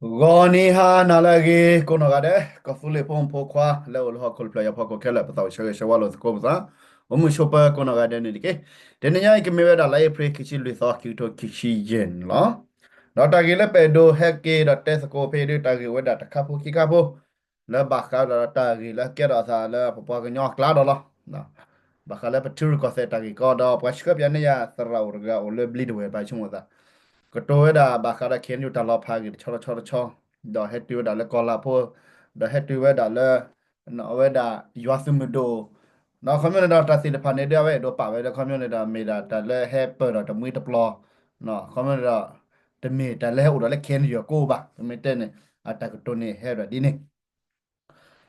ဂီၤနံၤဟါနၤလၢအဂ့ၤ ကိးနီၢ်ဂၤဒဲး ကီၢ်သူလ့ၤဖိမုၣ်ဖိခွါ လၢအိၣ်လၢဟီၣ်ခိၣ်တဖျၢၣ်ညါဖီခိၣ်ခဲလၢာ် ပသးအိၣ်ဆၢဂ့ၤဆၢဝါလိာ်သကိးပသး အိၣ်မုာ်ဆိးပၢၤကိးနီၢ်ဂၤဒဲးန့ၣ်တက့ၢ်. တနံၤညါအံၤကမ့ၢ်ဝဲဒၣ် လါအ့ဖြ့ၣ် ခံဆံလွံၢ်သီ ခံကထိခံဆံယဲၢ်န့ၣ်လီၤ. ဒီးတၢ်ဂ့ၢ်လၢပအဲၣ်ဒိးဟဲက့ၤဒီးတဲသကိးဖဲအံၤဒုး တၢ်ဂ့ၢ်အိၣ်ဝဲဒၣ်တခါဖိခံခါဖိ လၢဘၣ်ဃးဒီးတၢ်ဂ့ၢ်လၢအကဲထီၣ်အသးလၢပပှၤကညီအကျါဒီးလီၤ. ဘၣ်ဃးလၢပထံရူၢ်ကီၢ်သဲးတၢ်ဂ့ၢ်ကီဒီး ပှၤဆှၢပၠးန့ၢ်ယၤသရၣ်အိၣ်တဂၤအိၣ်လၢဘျံးတဝဲၢ် ပှၤဆိကမိၣ်သး ကတိၤဝဲဒၣ်ဘၣ်ဃးဒီး ခ့ၣ်အဲၣ်ယူၣ် တၢ်လီၤဖးဂ့ၢ်တဆီတဆီတဆီ ဒီးဟဲတုၤဝဲဒၣ်လၢကီၢ်လၤဖိ ဒီးဟဲတုၤဝဲဒၣ်လၢ အဝဲဒၣ်ယွၤသုးမုၢ်ဒိၣ် ဒီးခီဖျိန့ၣ်ဒီးတၢ်သ့ၣ်တဖၣ်န့ၣ်ဒုး အဝဲအဲၣ်ဒိးပာ်ဝဲလၢခီဖျိန့ၣ်ဒီး မ့ၢ်ဒၣ်တၢ်လၢဟဲပၢၢ်ဒီးတမှံတပျီၤ ခီဖျိန့ၣ်ဒီး တမ့ၢ်တၢ်လၢဟဲအိၣ်ဒီးလၢ ခ့ၣ်အဲၣ်ယူၣ် အကိးဘၣ် မ့ၢ်တဲန့ၣ် အတၢ်ကတိၤန့ၣ်ဟဲဒၣ်ဒ်န့ၣ်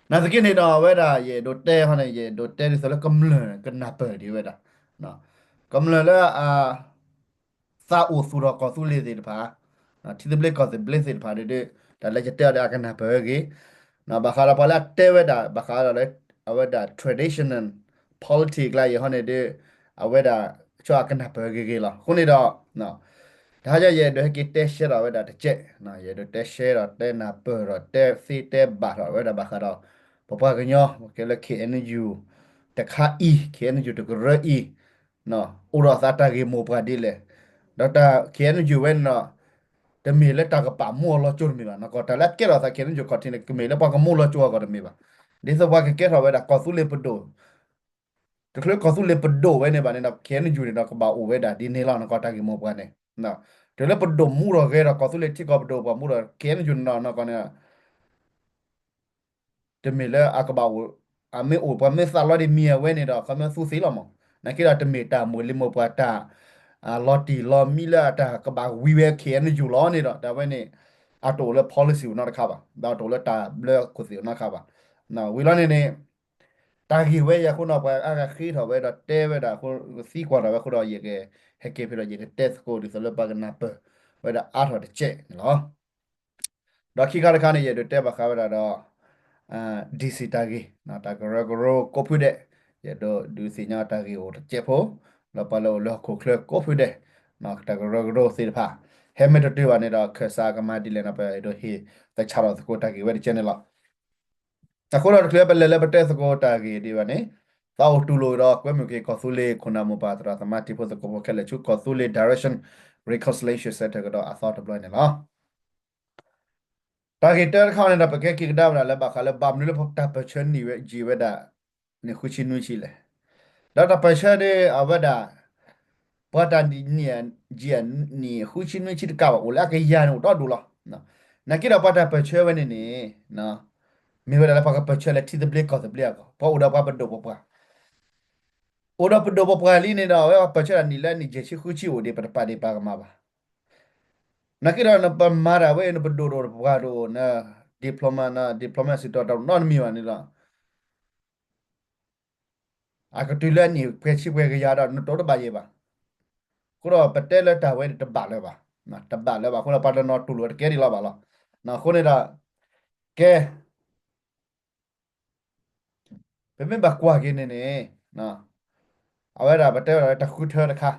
နာ်သက့န့ၣ်ဒီး အဝဲဒၣ်ယအဲၣ်ဒိးတဲဟီန့ၣ် ယအဲၣ်ဒိးတဲဒ်သိးလၢကမျၢၢ်ကနၢ်ပၢၢ်ဒံးဝဲဒၣ် ကမျၢၢ်လၢအ သးအိၣ်သူၣ်ထီၣ်ကီၢ်သူလ့ၤသ့ၣ်တဖၣ် ထံသဘျ့ကီၢ်သဘျ့သ့ၣ်တဖၣ်ဒုး တၢ်လၢယတဲအီၤဒီးအကနၢ်ပၢၢ်ဂ့ၤ ဘၣ်ဃးဒီးပှၤလၢအတဲဝဲဒၣ် ဘၣ်ဃးဒီးလၢ အဝဲဒၣ် traditional politics ကျါအံၤဟီန့ၣ်ဒုး အဝဲဒၣ် ဆိအကနၢ်ပၢၢ်ဂ့ၤဂ့ၤလီၤ. အဃိန့ၣ်ဒီး တဟါညါယအဲၣ်ဒိးဟဲက့ၤတဲရှဲထီၣ်ဝဲဒၣ်တကဲး ယအဲၣ်ဒိးတဲရှဲဒီးတဲနၢ်ပၢၢ်ဒီးတဲသ့တဲဘၣ်ထီၣ်ဝဲဒၣ်ဘၣ်ဃးဒီး ပပှၤကညီ ကဲလၢ ခ့ၣ်အဲၣ်ယူၣ် တခါအံၤ ခ့ၣ်အဲၣ်ယူၣ် တကရၢအံၤ အိၣ်ဒီးသးတၢ်ဂ့ၢ်မိၢ်ပှၢ်ဒ်လဲၣ်, ဒီးတၢ် ခ့ၣ်အဲၣ်ယူၣ် ဝဲန့ၣ်ဒီး တမ့ၢ်လၢတၢ်ကပာ်မူအီၤလီၤကၠိတမ့ၢ်ဘၣ်, နကီၢ်တၢ်လၢအကဲထီၣ်သး ခ့ၣ်အဲၣ်ယူၣ် ခီၣ်ထံးန့ၣ် ကမ့ၢ်လၢပှၤကမူလီၤကၠိအဂီၢ်တမ့ၢ်ဘၣ်. ဒ်သိးပှၤကကဲထီၣ်ဝဲဒၣ်ကီၢ်သူလ့ၤပဒိၣ် တချုးကီၢ်သူလ့ၤပဒိၣ်ဝဲန့ၣ်ဘၣ်န့ၣ်ဒီး ခ့ၣ်အဲၣ်ယူၣ် န့ၣ်ဒီး ကဘၣ်အိၣ်ဝဲဒၣ်ဒ်န့ၣ်လီၤ. နကီၢ်တၢ်ဂ့ၢ်မိၢ်ပှၢ်န့ၣ် တုၤလၢပဒိၣ်မူထီၣ်ဂဲၤဒီး ကီၢ်သူလ့ၤထံကီၢ်ပဒိၣ်ပှၤမူဒီး ခ့ၣ်အဲၣ်ယူၣ် န့ၣ်ဒီး နကီၢ်န့ၣ် တမ့ၢ်လၢအကဘၣ်အိၣ်, အမ့ၢ်အိၣ်ပှၤမ့ၢ်သးလီၤဒ်မံၤအဝဲန့ၣ်ဒီး ခီဖျိသူသ့လီၤမး, နာ်က့ဒီးတမ့ၢ်တၢ်မုၢ်လံၤမိၢ်ပှၢ်တၢ် လီၤတံၢ်လီၤမံလၢအတၢ်ကဘၣ်ဝံၤဝဲ ခ့ၣ်အဲၣ်ယူၣ် လီၤန့ၣ်ဒီး တၢ်ဝဲန့ၣ် အတအိၣ်လၢ policy အိၣ်နီတခါဘၣ်, ဒီးတအိၣ်လၢတၢ်ဘျၢခိၣ်သ့ၣ်အိၣ်နီတခါဘၣ်. ဝံၤလီၤန့ၣ်န့ၣ် တၢ်ဂ့ၢ်ဝဲအံၤအဃိဒီး ပှၤအါဂၤဃ့ထီၣ်ဝဲဒီးတဲဝဲဒၣ်အဃိ သံကွၢ်ထီၣ်ဝဲအဃိဒီး ယကဟဲက့ၤဖဲဒီး ယကတဲသကိးဒ်သိးလၢပှၤကနၢ်ပၢၢ်ဝဲဒၣ်အါထီၣ်တကဲးန့ၣ်လီၤ. ဒီးခံခါတခါန့ၣ် ယအဲၣ်ဒိးတဲဘၣ်ဃးဝဲဒၣ်ဒီး DC တၢ်ဂ့ၢ်, တၢ်ကရၢကရိကိးဖုဒဲး, ယအဲၣ်ဒိးဒုးသ့ၣ်ညါတၢ်ဂ့ၢ်အိၣ်တကဲးဖိ လၢပှၤလၢအိၣ်လၢဟီၣ်ခိၣ်ချၢကိးဖုဒဲး, တၢ်ကရၢကရိသ့ၣ်တဖၣ် ဟဲမ့ၢ်တတုၤဘၣ်န့ၣ်ဒီး ခၢၣ်စးကမၤဒ်လဲၣ်န့ၣ် ပအဲၣ်ဒိးဟ့ၣ်သဆၣ်ထီၣ်သကိးတၢ်ဂ့ၢ်ဝဲတကဲးန့ၣ်လီၤ. အဃိဒီးတချုးပလဲၤလၢပတဲသကိးတၢ်ဂ့ၢ်ဒံးဘၣ်န့ၣ်, သးအိၣ်တူၢ်လိာ်ဒီးကွဲမုာ်က့ၤကီၢ်သူလ့ၤ ခိၣ်နၢ်မိၢ်ပၢ်သရၣ်သမါတံၤဖိသကိးဖိခဲလၢာ်ဆူ ကီၢ်သူလ့ၤ Direction Reconciliation Centre ကဒီးအသီတဘျီန့ၣ်လီၤ. တၢ်ဂ့ၢ်တၢတခါန့ၣ်ဒီး ပကဲက့ၤကဒါဝဲဒၣ်လၢဘၣ်ဃးလၢဘၣ်မနုၤလၢတၢ်ပၢၢ်ဆၢန့ၢ်ဝဲ ယံာ်ဝဲဒၣ် နံၣ်ဃုဆံနွံဆံလဲၣ်. ဒီးတၢ်ပၢၢ်ဆၢဒ်အဝဲဒၣ် ပှၤတၢ်နံၣ် ယံာ်နံၣ်ဃုဆံနွံဆံတကးဘၣ် အိၣ်လၢအကယၤန့ၣ်အိၣ်ဒီဒူၣ်လီၤ. နာ်က့ဒီးပှၤတၢ်ပၢၢ်ဆၢဝဲန့ၣ်န့ၣ် မ့ၢ်ဝဲဒၣ်လၢပှၤကပၢၢ်ဆၢလၢထံသဘျ့ကီၢ်သဘျ့အဂီၢ်, ပှၤအိၣ်ဒီးပှၤပဒိၣ်ပပှၢ် အိၣ်ဒီးပဒိၣ်ပပှၢ်လံန့ၣ်ဒီး အဝဲပၢၢ်ဆၢဒၣ်နံၣ်လၢနံၣ်ယဲၢ်ဆံဃုဆံအိၣ်ဒံး ပတပာ်ဒံးပာ်ကမၣ်ဘၣ်. နာ်က့ဒီးနပမၤတၢ်ဝဲအံၤ နပဒိၣ်ဒိၣ်ပပှၢ်ဒိၣ် န diploma န diploma စံးတီၤတၢ်နီတမံၤဘၣ်န့ၣ်ဒီး အကတုၤလၢအနံၣ်ပှဲၤဆံပှဲၤကယၤဒီး နတိၤတဘၣ်ယဲၢ်ဘၣ်. အဃိဒီးပတဲလၢတၢ်ဝဲန့ၣ်တဘၣ်လၢၤဘၣ်, တဘၣ်လၢၤဘၣ်အဃိဒီး ပှၤတနီၤတူၢ်လိာ်တကဲဒ်လီၤဘၣ်လီၤ. အဃိန့ၣ်ဒီး ကဲ ပမ့ၢ်ဘၣ်ကွၢ်က့ၤန့ၣ်န့ၣ် အဝဲဒၣ်ပတဲဝဲဒၣ်လၢတၢ်ဃုထၢတခါ,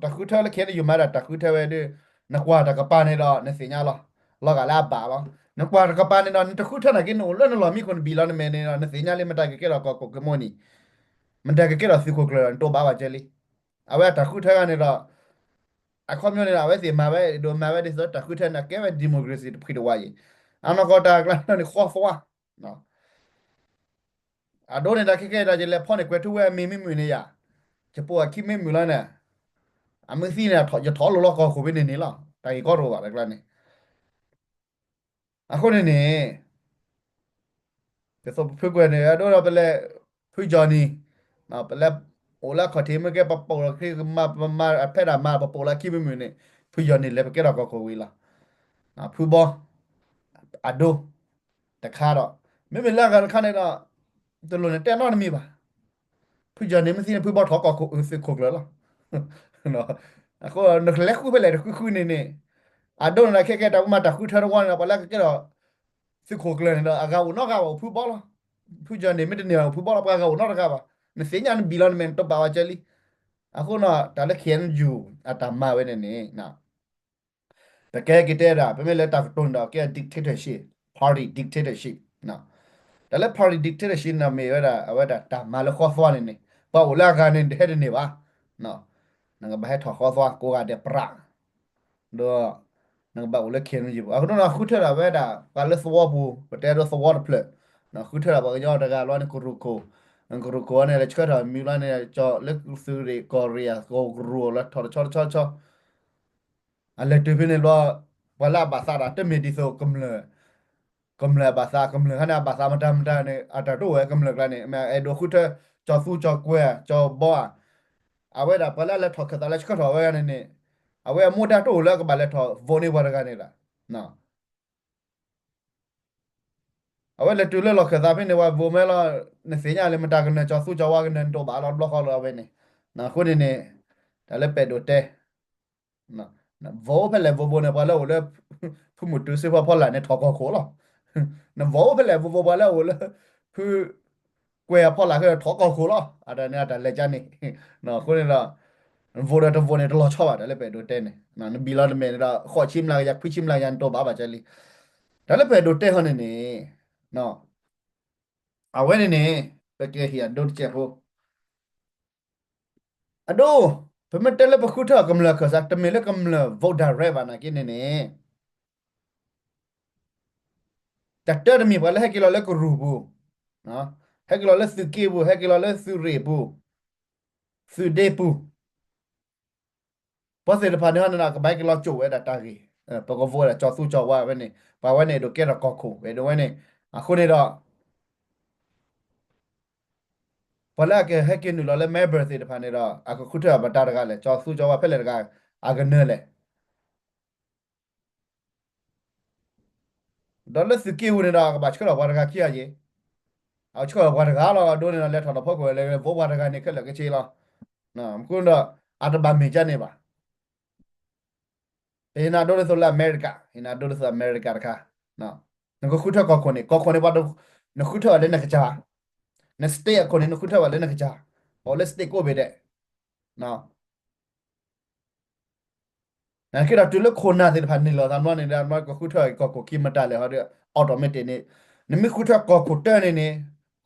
တၢ်ဃုထၢလၢခဲအံၤယမၤဒၣ်တၢ်ဃုထၢဝဲဒၣ်, နကွၢ်တၢ်ကပၤန့ၣ်ဒီး နသ့ၣ်ညါလီၤ, လီၤဂာ်လၢအဘၣ်လီၤ. နကွၢ်တၢ်ကပၤန့ၣ်ဒီး နတဃုထၢနာ်က့ နအိၣ်လၢနလီၢ်မံခိၣ်နဘံၣ်လီၤ နမဲာ်န့ၣ်ဒီး နသ့ၣ်ညါလံမတၤကကဲထီၣ်ကီၢ်ခိၣ်ကမီနံၤ, မတၤကကဲထီၣ်သုးခိၣ်ကျၢၢ်ဒီး နတိၢ်ဘၣ်ဝဲကဲလံ. အဝဲအတၢ်ဃုထၢဂၤန့ၣ်ဒီး အခီပညီန့ၣ်ဒီး အဝဲသ့ၣ်မၤဝဲဒိးမၤဝဲဒ်သိးတၢ်ဃုထၢန့ၣ် ကဲဝဲ democracy တဖှံတဝါအံၤ, အနီၢ်ကီၢ်တၢ်ကျါန့ၣ်ဃီသွါ အဒိန့ၣ်ဒီးခဲကဲဒီး ယလဲၤဖီၣ်န့ၢ်ကွဲၤထူဝဲအမံၤမ့ၢ်မုာ်န့ၣ်ယၤ, ယပိာ်အခံမ့ၢ်မုာ်လီၤန့ၣ်, အမ့ၢ်သံန့ၣ် ယထီၣ်လိာ်လီၤကီၢ်ခိၣ်ဖဲန့ၣ်န့ၣ်လီၤ. တၢ်ဂ့ၢ်ကီတအိၣ်ဘၣ်တၢ်ကျါန့ၣ် အဃိန့ၣ်န့ၣ် ဒ်သိးပဖုကွဲၤန့ၣ် အဒိဒီးပလဲၤ ဖုကၠီၣ်နံၣ် ပလဲၤအိၣ်လၢအခီၣ်ထံးမ့ၢ်ကဲ ပပိာ်လီၤခံ ပမၤဖဲဒၣ်မၤ ပပိာ်လီၤခံမ့ၢ်မုာ်န့ၣ် ဖုကၠီၣ်နံၣ်လဲၤပကဲထီၣ်ကီၢ်ခိၣ်ဝံၤလီၤ. ဖုဘီ အဒိ တခါဒီး မ့မ့ၢ်လၢအဂၤတခါန့ၣ်ဒီး တလိၣ်န့ၣ်တဲနီတမံၤဘၣ်. ဖုကၠီၣ်နံၣ်မ့ၢ်သံန့ၣ် ဖုဘီထီၣ်ကီၢ်ခိၣ်သုးခိၣ်ကျၢၢ်လီၤ. အဃိနကလဲၤဃုဖဲလဲၣ်တဃုဃုန့ၣ်န့ၣ်, အဒိန့ၣ်ဒီးခဲကဲတၢ်ပမၤတၢ်ဃုထၢတဝီန့ၣ်ဒီး ပှၤလၢကကဲထီၣ်သုးခိၣ်ကျၢၢ်န့ၣ်ဒီး အဂၤအိၣ်နီတဂၤဘၣ်အိၣ်ဖုဘီလီၤ. ဖုကၠီၣ်နံၣ်မ့ၢ်တန့ၢ်ဘၣ်အိၣ်ဖုဘီလီၤ ပှၤဂၤအိၣ်နီတဂၤဘၣ်. နသ့ၣ်ညါနဘံၣ်လီၤနမဲာ် နတိၢ်ဘၣ်ဝဲကဲလံ. အဃိန့ၣ် တၢ်လၢ ခ့ၣ်အဲၣ်ယူၣ် အတၢ်မၤဝဲန့ၣ်န့ၣ် ပ ကဟဲက့ၤတဲဒၣ် ပမ့ၢ်လၢတၢ်ကတိၤန့ၣ်ဒီး ကဲ dictatorship, party dictatorship တၢ်လၢ party dictatorship န့ၣ်မ့ၢ်ဝဲဒၣ် အဝဲဒၣ်တၢ်မၤလၢဃီသွါန့ၣ်န့ၣ် ပှၤအိၣ်လၢအဂၤန့ၣ် တဟဲတန့ၢ်ဘၣ်. နကဘၣ်ဟဲထီၣ်ဃီသွါ ကိးဂၤဒဲးပြး ဒီး နကဘၣ်အိၣ်လၢ ခ့ၣ်အဲၣ်ယူၣ် ပူၤ အဃိန့ၣ်ဒီး ဃုထၢဒၣ်ဝဲဒၣ် ပှၤလၢသဝီပူၤ ပတဲဒိသဝီတဖျၢၣ်, ဃုထၢဒၣ်ပှၤကညီတဂၤလီၤန့ၣ် ကရူၢ်ခိၣ်, ကရူၢ်ခိၣ်န့ၣ် လဲၤဆှၢထီၣ်မံၤလီၤန့ၣ် ကၠီၤလၢသုးရ့ၣ်ကီၢ်ရ့ၣ်အကရူၢ်လီၤ ထီၣ်တဆီတဆီတဆီ အလဲၤတုၤဖဲန့ၣ်ဘျီ ပှၤလၢအဘၣ်သးတၢ် တမ့ၢ်ဒ်သိးကမျၢၢ် ကမျၢၢ်အဘၣ်သး ကမျၢၢ်ခါန့ၣ် အဘၣ်သးမတၤမတၤန့ၣ် အတၢ်တအိၣ်ဝဲကမျၢၢ်ကျါန့ၣ် မ့ၢ်အဲၣ်ဒိးဃုထၢ ကၠီၤသူကၠီၤကွဲၤ ကၠီၤဘီဧါ, အဝဲဒၣ်ပှၤလၢအလဲၤထီၣ်ခၢၣ်သးလၢဆှၢထီၣ်ဝဲဂၤန့ၣ်န့ၣ် အဝဲအမူဒါတအိၣ်လၢအကဘၣ်လဲၤထီၣ် vote န့ၢ်ပှၤတဂၤန့ၣ်လီၤ. အဝဲလဲၤတုၤလၢလီၢ်ခၢၣ်သးဖဲန့ၣ် ပှၤ vote မ့ၢ်လီၤ နသ့ၣ်ညါလၢမတၤကနၢၤ ကၠီၤသူကၠီၤဝါကနၢၤ နတအိၣ်ဘၣ်လီၤ တဘျီဃီလီၤဝဲန့ၣ်, အဃိန့ၣ်န့ၣ် တၢ်လၢပအဲၣ်ဒိးတဲ vote ဖဲလဲၣ် vote vote န့ၣ် ပှၤလၢအိၣ်လၢ ဖုမုၢ်တုၤစ့ဖီဖီလာ်န့ၣ် ထီၣ်ကီၢ်ခိၣ်လီၤ. န vote ဖဲလဲၣ် vote vote ပှၤလၢအိၣ်လၢ ဖုကွဲၤအဖီလာ်ခဲလၢာ် ထီၣ်ကီၢ်ခိၣ်လီၤ. အတၢ်န့ၣ် အတၢ်လဲၤကါန့ၣ် အဃိန့ၣ်ဒီး vote ဒီးတ vote န့ၣ် တလီၤဆီဘၣ် တၢ်လၢပအဲၣ်ဒိးတဲန့ၣ် နဘံၣ်လီၤတမဲာ်န့ၣ်ဒီး ဃိးဆံမျးကယၤ ခွံဆံမျးကယၤ နတအိၣ်ဘၣ်ဘၣ်ကလံ. တၢ်လၢပအဲၣ်ဒိးတဲဟီန့ၣ်န့ၣ် အဝဲန့ၣ်န့ၣ် ပကဟ့ၣ်အဒိတစဲးဖိ အဒိ ပမ့ၢ်တဲလၢပဃုထၢကမျၢၢ်ခၢၣ်စး တမ့ၢ်လၢကမျၢၢ် vote direct ဘၣ်နာ်က့န့ၣ်န့ၣ် တၢ်တၢတမံၤ ပှၤလၢဟဲက့ၤလီၤလၢကရူၢ်ပူၤ, ဟဲက့ၤလီၤလၢသုးက့ပူၤ ဟဲက့ၤလီၤလၢသုးရ့ၣ်ပူၤ, သုးဒ့ပူၤ ပှၤသ့ၣ်တဖၣ်န့ၣ်ဟီန့ၣ်ဒီး ကဘၣ်ဟဲက့ၤလီၤကၠိာ်ဝဲဒၣ်တၢ်ဂ့ၢ်, ပက vote ဝဲဒၣ်ကၠီၤသူကၠီၤဝါဝဲန့ၣ် ပှၤဝဲန့ၣ်အဲၣ်ဒိးကဲထီၣ်ကီၢ်ခိၣ် အဲၣ်ဒိးဝဲန့ၣ်, အဃိန့ၣ်ဒီး ပှၤလၢအကဟဲက့ၤနုာ်လီၤလၢ member သ့ၣ်တဖၣ်န့ၣ်ဒီး အကဃုထၢအီၤပတၢ်တဂၤလဲၣ်, ကၠီၤသူကၠီၤဝါဖဲလဲၣ်တဂၤ အကနၢၤလဲၣ် ဒီးလၢသုးက့ပူၤန့ၣ်ဒီး အကဘၣ်ဆှၢထီၣ်ပှၤတဂၤခံဂၤယ့ၣ်, အကဆှၢထီၣ်ပှၤတဂၤလီၤ အဒိန့ၣ်ဒီး လဲၤထီၣ်ဒီးဖီခိၣ်လဲၤ vote ပှၤတဂၤန့ၣ်ခဲလၢာ်ကဆ့လီၤ. မ့ၢ်ဃိဒီး အတဘၣ်မ့ၢ်ကန့ၣ်ဘၣ်. ပဟ့ၣ်နၤဒိဒ်သိးလၢအမဲရကၤ, ဟ့ၣ်နၤဒိဒ်သိးအမဲရကၤတခါ, နကဃုထၢကီၢ်ခိၣ်န့ၣ် ကီၢ်ခိၣ်န့ၣ်ပှၤ နဃုထၢအီၤလၢနကစၢ်, န state အခိၣ်န့ၣ် နဃုထၢဘၣ်လၢနကစၢ်, အိၣ်လၢ state ကိးဘ့ၣ်ဒဲး နက့ဒီးတုၤလၢခိၣ်နၢ်သ့ၣ်တဖၣ်န့ၣ်လီၤသးဘျီန့ၣ်ဒီး ကဃုထၢကီၢ်ခိၣ်ခံမတၤလဲၣ်ဟီဒီး automatic န့ၣ်, နမ့ၢ်ဃုထၢကီၢ်ခိၣ်တၢန့ၣ်န့ၣ်,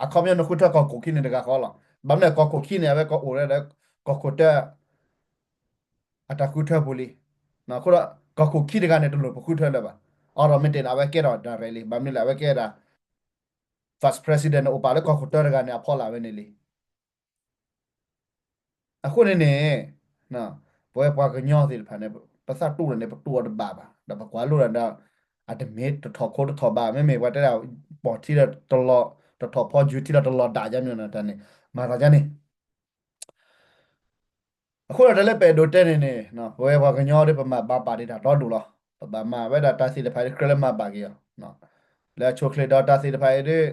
အခီပညီနဃုထၢကီၢ်ခိၣ်ခံန့ၣ်တဂၤဃီလီၤ. ဘၣ်မနုၤကီၢ်ခိၣ်ခံန့ၣ် အဝဲကအိၣ်ဝဲဒီး ကီၢ်ခိၣ်တၢ အတၢ်ဃုထၢပူၤလံ. အဃိဒီး ကီၢ်ခိၣ်ခံတဂၤန့ၣ် တလိၣ်ပဃုထၢလၢၤဘၣ်. automatic န့ၣ် အဝဲကဲထီၣ် direct လံ. ဘၣ်မနုၤလဲၣ် အဝဲကဲဒၣ် vice president န့ၣ် အိၣ်ပာ်လၢကီၢ်ခိၣ်တၢတဂၤန့ၣ် အဖီလာ်ဝဲန့ၣ်လံ. အဃိန့ၣ်န့ၣ် ပဝဲပှၤကညီသ့ၣ်တဖၣ်န့ၣ် ပသးတူၢ်န့ၣ် ပတူၢ်အီၤတဘၣ်ဘၣ်. ဒီးပကွၢ်လိာ်ဒီး အတမ့ၢ်တထီၣ်ခိတထီၣ်ဘၣ်. မ့မ့ၢ်ပှၤတဲဒၣ် ပိာ်ထံဒီးတလီၤ, တထီၣ်ဖီယူၤထံဒီးတလီၤဒၣ်ယါမ့ၢ်နီၤတၢ်န့ၣ် မၤသးယါန့ၣ် အဃိဒီးတၢ်လၢပအဲၣ်ဒိးတဲန့ၣ်န့ၣ် ပဝဲပှၤကညီဒီး ပမၤဘၣ်ပာ်ဒံးတၢ်ဒီဒူၣ်လီၤ. ပဘၣ်မၤဝဲဒၣ်တၢ်သ့ၣ်တဖၣ်အံၤ ကြၢးလၢမၤဘၣ်က့ၤအီၤ လၢအဆိအချ့ဒီးတၢ်သ့ၣ်တဖၣ်အံၤဒီး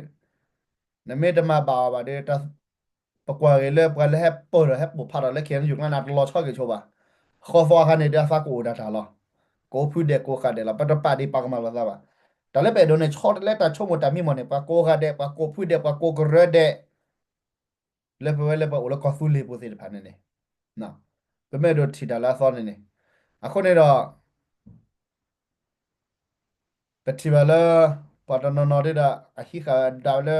နမ့ၢ်တမၤဘၣ်အီၤဘၣ်ဒီး ပကွၢ်က့ၤလၢပှၤလၢဟဲပၢၢ်ဒီးဟဲပိာ်ဖးဒီးလၢ ခ့ၣ်အဲၣ်ယူၣ် ကျါန့ၣ် တလီၤဆီက့ၤဆိဘၣ်. ဃီသွါအခါန့ၣ်ဒီး အသးကအိၣ်ဒၣ်တၢ်လီၤ. ကိးဖုဒဲးကိးဃာ်ဒဲးလီၤ. ပတပာ်ဒံးပာ်ကမၣ်လိာ်သးဘၣ်. တၢ်လၢပအဲၣ်ဒိးန့ၣ် ဆီတလဲတၢ်ဆိကမိၣ်တၢ်မံမီၢ်န့ၣ် ပှၤကိးဃာ်ဒဲး ပှၤကိးဖုဒဲး ပှၤကိးကရၢဒဲး လၢပဝဲလၢပအိၣ်လၢကီၢ်သူလ့ၤပူၤသ့ၣ်တဖၣ်န့ၣ်န့ၣ် ပမ့ၢ်အဲၣ်ဒိးထံၣ်တၢ်လၢအသီန့ၣ်န့ၣ် အဃိန့ၣ်ဒီး ပထံၣ်ဘၣ်လၢ ပှၤတနီၤနီၤဒၣ်ဒီး အဟံးဃာ်ဒၣ်ဝဲလၢ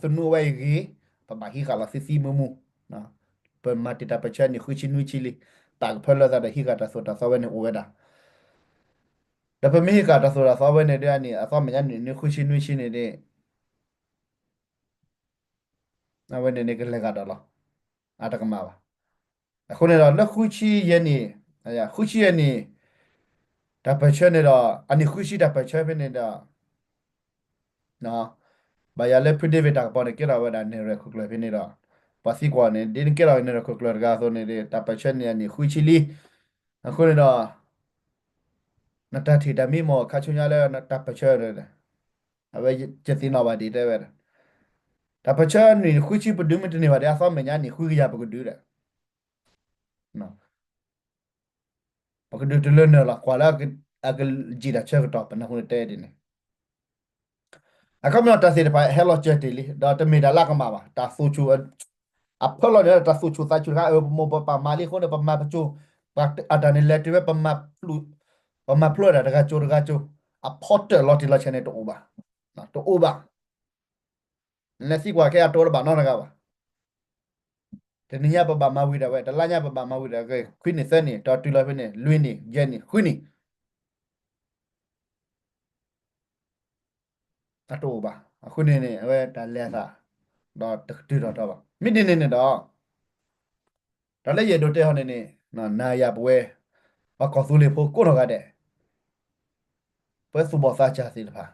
သနူအဝဲအံၤဂ့ၤ, ပဘၣ်ဟံးဃာ်လီၤသံသံမူမူ, ပမၤတ့ၢ်တၢ်ပၢၢ်ဆၢနံၣ်ဃုဆံနွံဆံလံ, တၢ်ကဖၢလၢသးဒီးဟံးဃာ်တၢ်သိၣ်တၢ်သီဝဲန့ၣ်အိၣ်ဝဲဒၣ်, ဒီးပမ့ၢ်ဟံးဃာ်တၢ်သိၣ်တၢ်သီဝဲန့ၣ်ဒၣ်န့ၣ် အသီမဲာ်ညါနံၣ်နွံဃုဆံနွံဆံန့ၣ်ဒၣ် အဝဲန့ၣ်န့ၣ်ကလဲၤဂၤဒီးလီၤ, အတကမၣ်ဘၣ်. အဃိန့ၣ်ဒီး လၢဃုဆံယဲၢ်နံၣ်, ဃုဆံယဲၢ်နံၣ် တၢ်ပၢၢ်ဆၢန့ၣ်ဒီး အနံၣ်ဃုဆံတၢ်ပၢၢ်ဆၢဖဲန့ၣ်ဒီး ဘၣ်ယၤလၢဖုဒ့ဝ့ၣ်တၢ်ကပီၤန့ၣ် ကဲထီၣ်ဝဲဒၣ်နဲၣ်ရွဲၣ်ခိၣ်ကျၢၢ်ဖဲန့ၣ်ဒီး ပှၤသံကွၢ်န့ၣ် ဒ်နကဲထီၣ်နဲၣ်ရွဲၣ်ခိၣ်ကျၢၢ်တဂၤအသိးန့ၣ် တၢ်ပၢၢ်ဆၢန့ၣ်အနံၣ်ဃုဆံလံ. အဃိန့ၣ်ဒီး နတၢ်ထံၣ်တၢ်မံမီၢ်ခါဆူညါလၢတၢ်ပၢၢ်ဆၢ အဝဲယသ့ၣ်နီၣ်ဘၣ်ဒံးတဲဝဲဒၣ်, တၢ်ပၢၢ်ဆၢနံၣ်ဃုဆံပဒုးမ့ၢ်တန့ၢ်ဘၣ်ဒီး အသီမဲာ်ညါနံၣ်ဃုကယၤပကဒုးဒီး ပကဒုးတလၢနၢၤလီၤ ကွၢ်လၢအကယံာ်တၢ်ဆၢကတီၢ် ပနၢ်ဟူန့ၣ်တဲဒ်န့ၣ် အခီပညီတၢ်သ့ၣ်တဖၣ်ဟဲလီၤစၢၤတ့ၢ်လံ ဒီးတမ့ၢ်တၢ်လၢအကမၣ်ဘၣ် တၢ်သူၣ်ဆူၣ် အဖၢလီၤန့ၣ် တၢ်သူၣ်ဆူၣ်သးဆူၣ်တခါ ပမိၢ်ပပၢ်မၤလံအဃိန့ၣ် ပမၤပစိၤ အတၢ်န့ၣ်လဲၤတုၤဝဲပမၤပျုၢ် ပမၤဖျိတၢ်တဂၤကၠိတဂၤကၠိ, အဖီတၢၣ်လီၤတံၢ်လီၤဆဲးန့ၣ်တအိၣ်ဘၣ်, တအိၣ်ဘၣ်. နလဲၤသံကွၢ်ခဲအံၤ အတိၢ်တဘၣ်နီတဂၤဘၣ်. တနံၤညါပဘၣ်မၤဝံၤဒၣ်ဝဲ, တလါညါပဘၣ်မၤဝံၤဒၣ်ဝဲ, ခွံနံၣ်သၢနံၣ်, ဒီးတုၤလီၤဖဲန့ၣ် လွံၢ်နံၣ်, ယဲၢ်နံၣ်, ဃုနံၣ် အတအိၣ်ဘၣ်. အဃိန့ၣ်န့ၣ် အဝဲတၢ်လဲၤအသး ဒီးတကတုၤထီၣ်ထီဘၣ်. မ့ၢ်ဒ်န့ၣ်န့ၣ်ဒီး တၢ်လၢယအဲၣ်ဒိးတဲဟီန့ၣ်န့ၣ် နၤယၤပဝဲ ပှၤကီၢ်သူလ့ၤဖိကိးနီၢ်ဂၤဒဲး ပဝဲသူၣ်ဘီၣ်သးစၢ်သ့ၣ်တဖၣ်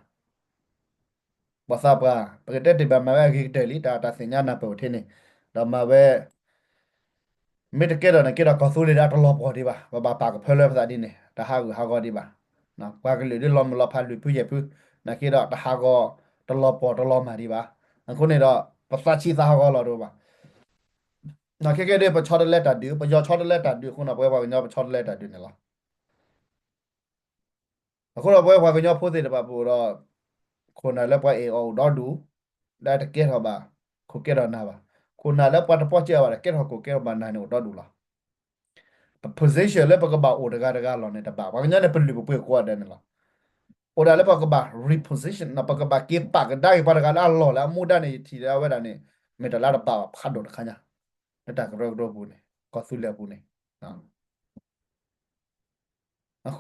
ဘီၣ်သးပှၢ် ပကတဲတ့ၢ်ဘၣ်မၤဝဲအဂ့ၤကတၢၢ်လံ တၢ်တၢ်သ့ၣ်ညါနၢ်ပၢၢ်အိၣ်ထဲန့ၣ်, ဒီးမၤဝဲ မ့ၢ်တကဲထီၣ်န့ၣ်က့ဒီး ကီၢ်သူလ့ၤဒီးတလီၤပှီၢ်ဒံးဘၣ်, ပဘၣ်ပာ်ကဖၢလၢပသးဒ်န့ၣ် တဟးဂူာ်ဟးဂီၤဒံးဘၣ်. ပှၤကလုာ်ဒ်လီၤမုၢ်လီၤဖးလွံၢ်ဖုယဲၢ်ဖု, နက့ဒီးတဟးဂီၤ တလီၤပှီၢ်တလီၤမၢ်ဒံးဘၣ်. အဃိန့ၣ်ဒီး ပသးဆံးသးဟးဂီၤလီၤတအိၣ်ဘၣ်. ခဲကဲဒ်ပဆီတလဲတၢ်ဒုး ပယီၤဆီတလဲတၢ်ဒုးအဃိန့ၣ် ပဝဲပှၤကညီပဆီတလဲတၢ်ဒုးန့ၣ်လီၤ. အဃိဒီးပဝဲပှၤကညီဖိသ့ၣ်တဖၣ်ပအိၣ်ဒီး ခိၣ်နၢ်လၢပှၤအဲၣ်အီၤအိၣ်ဒီဒူၣ်, ဒီးတကဲထီၣ်ဘၣ် ခိၣ်ကဲထီၣ်နၢ်ဘၣ်. ခိၣ်နၢ်လၢပှၤတပီၢ်စၢၤအီၤဘၣ်ဒီး ကဲထီၣ်ခိၣ်ကဲထီၣ်ဘၣ်နၢ်န့ၣ်အိၣ်ဒီဒူၣ်လီၤ. ပ position လၢပကဘၣ်အိၣ်တဂၤတဂၤလီၢ်န့ၣ်တဘၣ်. ပှၤကညီန့ၣ် ပလုၢ်ပပှ့ၤကိးဂၤဒဲးန့ၣ်လီၤ. အိၣ်ဒၣ်လၢပကဘၣ် reposition ပကဘၣ်က့ၤပာ်ကဒါက့ၤပှၤတဂၤလၢအလီၢ်လၢအမူဒါန့ၣ် ယထံၣ်လၢအဝဲဒၣ်န့ၣ် မ့ၢ်တၢ်လၢတဘၣ်ဘၣ်ဖးဒိၣ်တခါညါ လၢတၢ်ကရၢကရိပူၤန့ၣ် ကီၢ်သူလ့ၤအပူၤန့ၣ်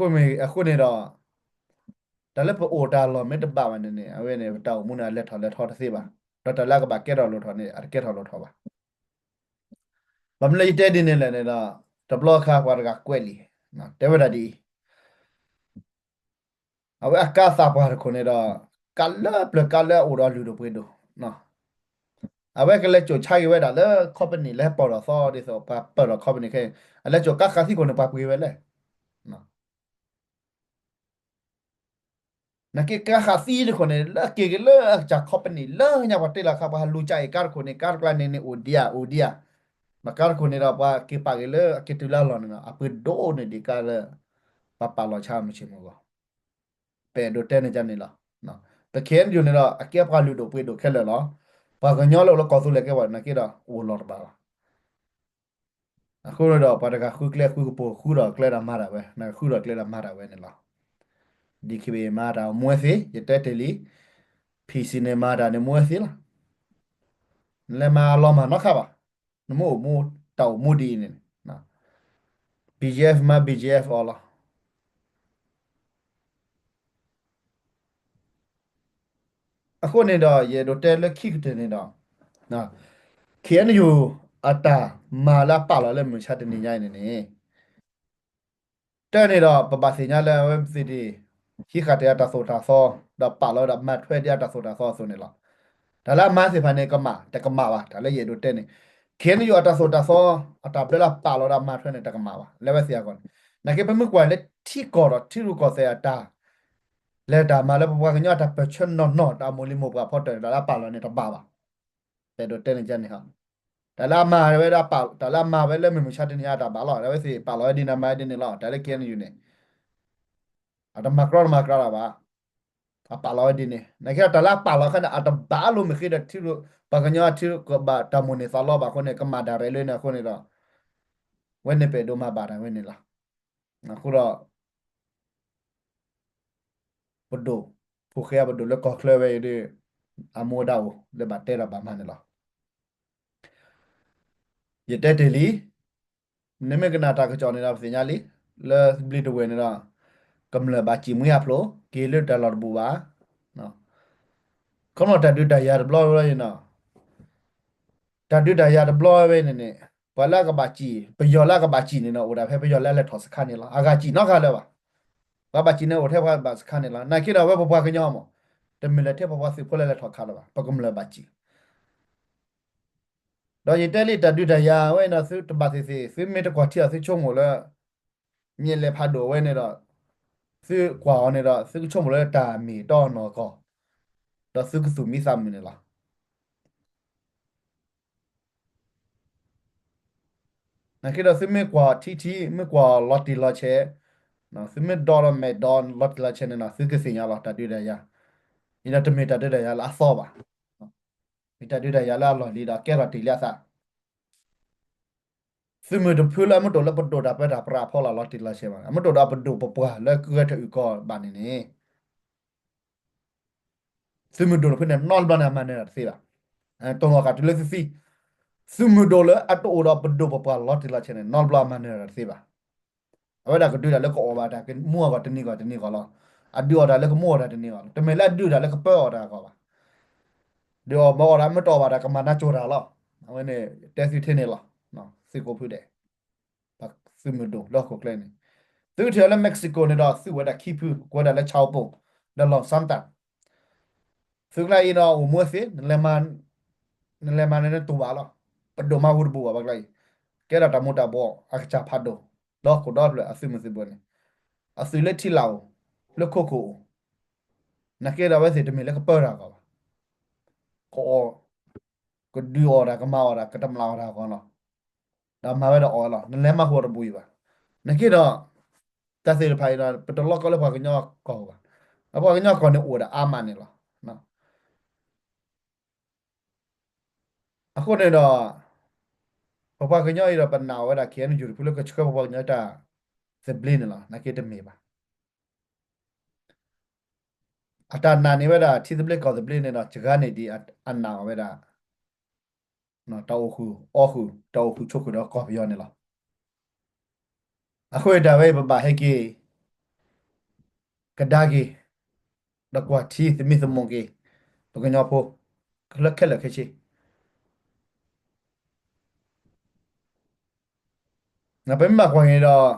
အဃိန့ၣ်ဒီး တၢ်လၢပအိၣ်တၢ်လီၢ်မ့ၢ်တဘၣ်ဘၣ်န့ၣ်န့ၣ် အဝဲန့ၣ် ပတၢ်အိၣ်မူန့ၣ် အလဲၤထီၣ်လဲၤထီတသ့ဘၣ်. ဒီးတၢ်လၢအကဘၣ်ကဲထီၣ်လိၣ်ထီၣ်န့ၣ် အတကဲထီၣ်လိၣ်ထီၣ်ဘၣ်. ဘၣ်မနုၤလၢယတဲဒ်န့ၣ်လဲၣ်န့ၣ်ဒီး တဘျီအခါပှၤတဂၤကွဲးလံာ် တဲဝဲဒၣ်ဒ်အံၤ အဝဲအကါသးပှၢ်တခိၣ်န့ၣ်ဒီး ကါလၢပျၢၤကါလၢအအိၣ်ဒီးလုၢ်ဒိၣ်ပှ့ၤဒိၣ်, အဝဲကလဲၤစိာ်ဆါက့ၤဝဲဒၣ်လၢ company လၢပၢၢ်ထီၣ်သီဒ်သိး ပှၤပၢၢ်ထီၣ် company ခဲအံၤ အလဲၤစိာ်ကါဃးသံခိၣ်န့ၣ် ပှၤပှ့ၤဝဲလဲၣ်. နာ်က့ကါဃးသံတခိၣ်န့ၣ် လၢက့ၤက့ၤလၢအကစၢ် company လၢညါပှၤတ့လီၤခါ ပှၤဟးလူၤကၠးအံၤ ကါတခိၣ်န့ၣ် ကါတကျါန့ၣ်န့ၣ် အိၣ်ဒံးဧါ အိၣ်ဒံးဧါ. မ့ၢ်ကါတခိၣ်န့ၣ်ဒီး ပှၤက့ၤပာ်က့ၤလၢအက့ၤတုၤလၢအလီၢ်န့ၣ်ဒီး အပှ့ၤဒိၣ်န့ၢ်ဒံးကါလၢ ပှၤပာ်လီၤဆါမုၢ်ဆ့ၣ်မုၢ်ဂီၤ ပအဲၣ်ဒိးတဲန့ၣ်န့ၣ်လီၤ. ပ KNU န့ၣ်ဒီး အကဲပှၤလုၢ်ဒိၣ်ပှ့ၤဒိၣ်ခဲလၢာ်လီၤ. ပှၤကညီလၢအိၣ်လၢကီၢ်သူလ့ၤကဲပှၤနာ်က့ဒီး အိၣ်လီၤတဘၣ်ဘၣ်. အဃိန့ၣ်ဒီး ပှၤတဂၤဃုကျဲဃုကပူၤ ဃုဒီးကျဲဒီးမၤတၢ်ဝဲ, နဃုဒီးကျဲဒီးမၤတၢ်ဝဲန့ၣ်လီၤ. DKBA မၤတၢ်အိၣ်မူဝဲသ့ ယတဲတ့ၢ်လံ, PC န့ၣ်မၤတၢ်န့ၣ်မူဝဲသ့လီၤ. နလဲၤမၤအလီၤမၢ်နီတခါဘၣ်. နမ့ၢ်အိၣ်မူ တၢ်အိၣ်မူဒ်အံၤန့ၣ် BGF မၤ BGF အီၤလီၤ. အဃိန့ၣ်ဒီး ယအဲၣ်ဒိးတဲလၢခံကတၢၢ်န့ၣ်ဒီး KNU အတၢ်မၤလၢအပာ်လီၤလၢမုၢ်မဆါတနံၤညါအံၤန့ၣ်န့ၣ် တၢ်န့ၣ်ဒီး ပဘၣ်သ့ၣ်ညါလၢအဝဲသ့ၣ် ဟံးဃာ်တ့ၢ်အတၢ်သိၣ်တၢ်သီ ဒီးပာ်လီၤဝဲဒၣ်မၤထွဲဒ်အတၢ်သိၣ်တၢ်သီအသိးန့ၣ်လီၤ. တၢ်လၢအမၤသ့ၣ်တဖၣ်န့ၣ် ကမၣ် တကမၣ်ဘၣ် တၢ်လၢယအဲၣ်ဒိးတဲန့ၣ် KNU အတၢ်သိၣ်တၢ်သီ အတၢ်ဘျၢလၢအပာ်လီၤဒီးအမၤထွဲန့ၣ် တကမၣ်ဘၣ် လၢအဝဲသ့ၣ်အဂီၢ်န့ၣ်. နာ်က့ပမ့ၢ်ကွၢ်လၢထံကီၢ်ဒီးထံရူၢ်ကီၢ်သဲးအတၢ် လဲၤတၢ်မၤလၢပပှၤကညီအတၢ်ပၢၢ်ဆၢနီၢ်နီၢ် တၢ်အမိၢ်လံၤမိၢ်ပှၢ်ဖီတၢၢ်န့ၣ် တၢ်လၢအပာ်လီၤန့ၣ်တဘၣ်ဘၣ်. ပအဲၣ်ဒိးတဲန့ၣ်ကန့ၣ်ဟီ တၢ်လၢအမၤဝဲဒၣ် တၢ်လၢအမၤဝဲလၢမုၢ်မဆါတနံၤအံၤတၢ်ဘၣ်လီၤ. အဝဲသ့ၣ်ပာ်လီၤဝဲဒ်န့ၣ်မၤဝဲဒ်န့ၣ်လီၤ. တၢ်လၢ KNU န့ၣ် အတမၤကြီတမၤကြီတၢ်ဘၣ်. အပာ်လီၤဝဲဒ်န့ၣ် နာ်က့တၢ်လၢအပာ်လီၤအခါန့ၣ် အတဘၣ်လိာ်မ့ၢ်ဃ့ဒီးထံရူၢ် ပှၤကညီထံရူၢ်ကီၢ်သဲးဘၣ်တၢ်မိၣ်န့ၢ်သးလီဘၣ်အဃိန့ၣ် ကမၣ်ဒၣ်ရဲၣ်လၢန့ၣ်အဃိန့ၣ်ဒီး ဝဲန့ၣ်ပအဲၣ်ဒိးမၤဘၣ်တၢ်ဝဲန့ၣ်လီၤ. အဃိဒီး ပဒိၣ် ဖိၣ်ဃဲအပဒိၣ်လၢကီၢ်ချၢဝဲအံၤဒီး အမူဒါအိၣ်လၢဘၣ်တဲဒီးဘၣ်မၤန့ၣ်လီၤ. ယတဲတ့ၢ်လံ, နမ့ၢ်ကနၣ်တၢ်ကစီၣ်န့ၣ်ဒီးပသ့ၣ်ညါလံ, လၢဘျံးတဝဲၢ်န့ၣ်ဒီး ကမျၢၢ်ဘၣ်စံၣ်မှံဟးဖျိး က့ၤလၢတၢ်လီၢ်တဘူၣ်ဘၣ်. ခီဖျိတၢ်ဒုးတၢ်ယၤတဘျီဝဲအံၤန့ၣ် တၢ်ဒုးတၢ်ယၤတဘျီဝဲန့ၣ်န့ၣ် ပှၤလၢအကဘၣ်စံၣ် ပယီၤလၢအကဘၣ်စံၣ်န့ၣ်ဒီး အိၣ်ဒၣ်ဖဲပယီၤလၢအလဲၤထီၣ်စခါန့ၣ်လီၤ. အဂၤစံၣ်နီတဂၤလၢၤဘၣ်. ပှၤဘၣ်စံၣ်န့ၣ်အိၣ်ထဲပှၤဘၣ်စခါန့ၣ်လီၤ. နာ်က့ဒီးအဝဲပပှၤကညီမး တမ့ၢ်လၢထဲပပှၤသုးဖိလၢလဲၤထီၣ်ခးလၢၤဘၣ်. ပကမျၢၢ်ဘၣ်စံၣ် ဒီးယတဲလံတၢ်ဒုးတၢ်ယၤဝဲအံၤဒီး သုတဘၣ်သ့ၣ်သ့ၣ် သုမ့ၢ်တကွၢ်ထံအီၤ သုဆိကမိၣ်လၢ မ့ၢ်လဲၤဖးဒိၣ်ဝဲန့ၣ်ဒီး သုကွၢ်အီၤန့ၣ်ဒီး သုကဆိကမိၣ်လၢတၢ်မ့ၢ်တီနီၢ်ကီၢ် ဒီးသုကသူၣ်မံသးမုာ်န့ၣ်လီၤ. နာ်က့ဒီးသုမ့ၢ်ကွၢ်ထံထံ မ့ၢ်ကွၢ်လီၤတံၢ်လီၤဆဲး သုမ့ၢ်ဒီဒီးမဲာ်ဒီးလီၤတံၢ်လီၤဆဲးန့ၣ်ဒီး သုကသ့ၣ်ညါလီၤ တၢ်ဒုးတၢ်ယၤ အံၤဒီးတမ့ၢ်တၢ်ဒုးတၢ်ယၤလၢအသီဘၣ်. မ့ၢ်တၢ်ဒုးတၢ်ယၤလၢအလီၢ်လံဒီးကဲထီၣ်တ့ၢ်လံအသး သုးမုၢ်တဖုလၢအမ့ၢ်တအိၣ်လၢပဒိၣ်တၢ်ပၢတၢ်ပြးအဖီလာ်လီၤတံၢ်လီၤဆဲးဘၣ်, အမ့ၢ်တအိၣ်ဒီးပဒိၣ်ပပှၢ်လၢကဂဲၤထၢၣ်အုၣ်ကီၤဘၣ်န့ၣ်န့ၣ် သုးမုၢ်ဒိၣ်တဖုန့ၣ် နီတဘျီန့ၣ် အမၤနၢၤတၢ်တသ့ဘၣ်. တိၢ်နီၣ်ဃာ်တုၤလၢသုသံ, သုးမုၢ်ဒိၣ်လၢအတအိၣ်ဒီးပဒိၣ်ပပှၢ်လီၤတံၢ်လီၤဆဲးန့ၣ် နီတဘျီအမၤနၢၤတၢ်တသ့ဘၣ်. အဝဲဒၣ်ကဒုးတၢ်လၢကအီၣ်ဘၣ်တၢ် ကမူအဂီၢ်တနံၤဂီၢ်တနံၤဂီၢ်လီၤ. အဒုးအီၣ်တၢ်လၢကမူအီၣ်တၢ်တနံၤဂီၢ်လီၤ. တမ့ၢ်လၢအဒုးတၢ်လၢကပၢအီၣ်တၢ်အဂီၢ်ဘၣ်. ဒုးအီၣ်မၤအီၣ်တၢ် မ့ၢ်တအီၣ်ဘၣ်တၢ် ကမၤနၢၤကၠိတၢ်လီၤ. အဝဲန့ၣ် တဲသုထဲန့ၣ်လီၤ. သုးကိးဖုဒဲး သုးမုၢ်ဒိၣ်လၢဟီၣ်ခိၣ်ချၢန့ၣ်, သုထံၣ်အီၤလၢ Mexico န့ၣ်ဒီး သုးဝဲဒၣ်ခံဖု ကွဲးဒၣ်လၢ Chapo ဒီး Los Santos. သုးကျါအံၤဒီး အိၣ်မူအသ့, နလဲၤမၤန့ၣ်နတူၢ်ဘၣ်လီၤ. ပဒိၣ်မၤဟူတဘူးဘၣ် ပှၤကျါအံၤ, ကဲထီၣ်တၢ်မူၤတၢ်ဘှီးအကစၢ်ဖးဒိၣ်, ဒီးခိၣ်ဒီဖျၢၣ်အသုးမုၢ်သံၣ်ဘိန့ၣ်, အသုးလၢထံလၢ်အိၣ်, လၢခိခိၣ်အိၣ်, နာ်က့ဒီးအဝဲသ့ၣ်တမ့ၢ်လၢကပၢတၢ်အဂီၢ်ဘၣ်. ကအီၣ်, ကဒုးအီၣ်တၢ် ကမၤအီၣ်တၢ် ကတမျၢ်အီၣ်တၢ်အဂီၢ်လီၤ. ဒီးမၤဝဲဒၣ်အီၣ်ဝဲလီၤ. နလဲၤမၤဟူအီၤတဘူးအံၤဘၣ်. နာ်က့ဒီး တၢ်သ့ၣ်တဖၣ်အံၤဒီး ပတလီကီလၢပှၤကညီကီၢ်ဘၣ်. ပှၤကညီကီၢ်န့ၣ်အိၣ်ဝဲဒၣ်အါမးန့ၣ်လီၤ. အဃိန့ၣ်ဒီး ပပှၤကညီအံၤဒီး ပနာ်အီၤဝဲဒၣ် KNU တဖုလၢကဆှၢပပှၤကညီတၢ်သဘျ့န့ၣ်လီၤ. နာ်က့တမ့ၢ်ဘၣ်. အတၢ်နာ်န့ၢ်ဝဲဒၣ်ထံသဘျ့ကီၢ်သဘျ့န့ၣ်ဒီး စှၤန့ၢ်ဒံးအနာ်အီၤဝဲဒၣ် တၢ်အိၣ်ဃုာ်အီဃုာ် တၢ်အိၣ်ဃုာ်ဆိးဃုာ်ဒီးကီၢ်ပယီၤန့ၣ်လီၤ. အဃိတၢ်ဝဲအံၤပဘၣ်ဟဲက့ၤ ကဒါက့ၤ ဒီးကွၢ်ထံသမံသမိးက့ၤ ပကညီဖိ လၢခဲလၢာ်ခဲဆ့ ပမ့ၢ်ဘၣ်ကွၢ်က့ၤန့ၣ်ဒီး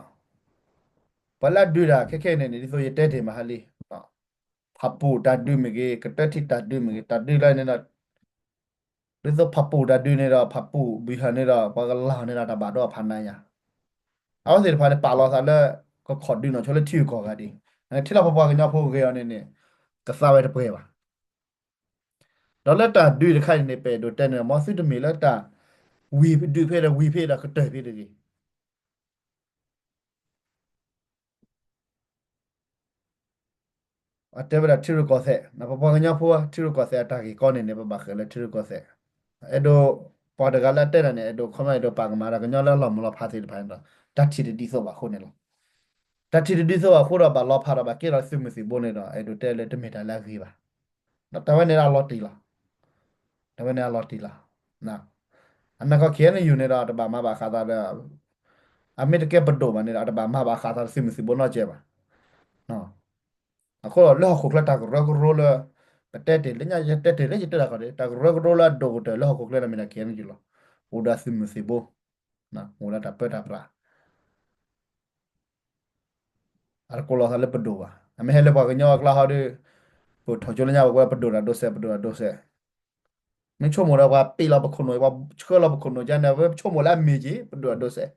ပှၤလၢအဒုးတၢ်ခဲခဲအံၤန့ၣ်န့ၣ် ဒ်သိးယတဲတ့ၢ်မးဟါလံ, ဖးပူၣ်တၢ်ဒုးမ့ၢ်ဂ့ၤ, ကတၢၢ်ထံတၢ်ဒုးမ့ၢ်ဂ့ၤ, တၢ်ဒုးလၢန့ၣ်ဒီး ဒ်သိးဖးပူၣ်တၢ်ဒုးန့ၣ်ဒီး ဖးပူၣ်ဘုၣ်ဟၢ်န့ၣ်ဒီး ပှၤကလၤန့ၢ်ဒီးတၢ်ဘၣ်ဒိဖးနါယၤ, အဝဲသ့ၣ်တဖၣ်န့ၣ် ပာ်လီၤသးလၢ ကခိးဒုးနီၢ်ဆိလၢထံဂုၤကီၢ်ဂၤဒံး, ထံလီၤပပှၤကညီဖိဂ့ၤအီၤန့ၣ်န့ၣ် ကသးဝဲတပှဲၤဘၣ်. ဒီးလၢတၢ်ဒုးတခါအံၤန့ၣ် ပအဲၣ်ဒိးတဲန့ၣ် မ်သုတမ့ၢ်လၢတၢ်ဝံၤဒုးဖဲဒီးဝံၤဖဲဒီးကတၢၢ်ဖဲတဂ့ၤ. အတဲဝဲဒၣ်ထံရူၢ်ကီၢ်သဲး, ပပှၤကညီဖိ ထံရူၢ်ကီၢ်သဲးအတၢ်ဂ့ၢ်ကီန့ၣ်န့ၣ် ပဘၣ်ဃးလၢထံရူၢ်ကီၢ်သဲး, အဲၣ်ဒိး ပှၤတဂၤလၢအတဲတၢ်န့ၣ် အဲၣ်ဒိး comment အဲၣ်ဒိးပာ်ကမၣ်ဒီးကညီလၢလီၤမုၢ်လီၤဖးသ့ၣ်တဖၣ်န့ၣ်ဒီး တၢ်ထံၣ်တဒ်သိးဘၣ်အဃိန့ၣ်လီၤ. တၢ်ထံၣ်တဒ်သိးဘၣ်အဃိဒီး ဘၣ်လီၤဖးဒီးဘၣ်ကဲထီၣ်သုးမုၢ်သံၣ်ဘိန့ၣ်ဒီး အဲၣ်ဒိးတဲလၢတမ့ၢ်တၢ်လၢအဂ့ၤဘၣ်. တၢ်ဝဲန့ၣ်အလီၤတံၢ်လီၤ. တၢ်ဝဲန့ၣ်အလီၤတံၢ်လီၤ. အနီၢ်ကီၢ် KNU န့ၣ်ဒီး တဘၣ်မၤဘၣ်ဃးသးဒီး အမ့ၢ်တကဲပဒိၣ်ဘၣ်န့ၣ်ဒီး အတဘၣ်မၤဘၣ်ဃးသးဒီးသုးမုၢ်သံၣ်ဘိနီတစဲးဘၣ်. အဃိဒီးလၢဟီၣ်ခိၣ်ချၢတၢ်ကရၢကရိလၢ ပတဲတ့ၢ်လၢညါ ယတဲတ့ၢ်လၢယတဲတၢ်ခီၣ်ဒံး တၢ်ကရၢကရိလၢအဒိၣ်ကတၢၢ်လၢဟီၣ်ခိၣ်ချၢန့ၣ်မ့ၢ်ဒၣ် KNU လီၤ. အိၣ်ဒီးသုးမုၢ်သံၣ်ဘိ, အိၣ်ဒီးတၢ်ပၢတၢ်ပြး အတကိးလီၤသးလၢပဒိၣ်ဘၣ်. အမ့ၢ်ဟဲလၢပှၤကညီအကျါဟီဒီး ပထီၣ်ကၠိလၢညါ ပကွဲပဒိၣ်တၢ်ဒိးစဲး ပဒိၣ်တၢ်ဒိးစဲး, မ့ၢ်ဆိကမိၣ်ဒီးပှၤပ့ၢ်လီၤပခိၣ်နူာ် ပှၤဆှၢလီၤပခိၣ်နူာ်ကန့ၣ် ပဆိကမိၣ်လၢအမ့ၢ်က့ၤ ပဒိၣ်တၢ်ဒိးစဲး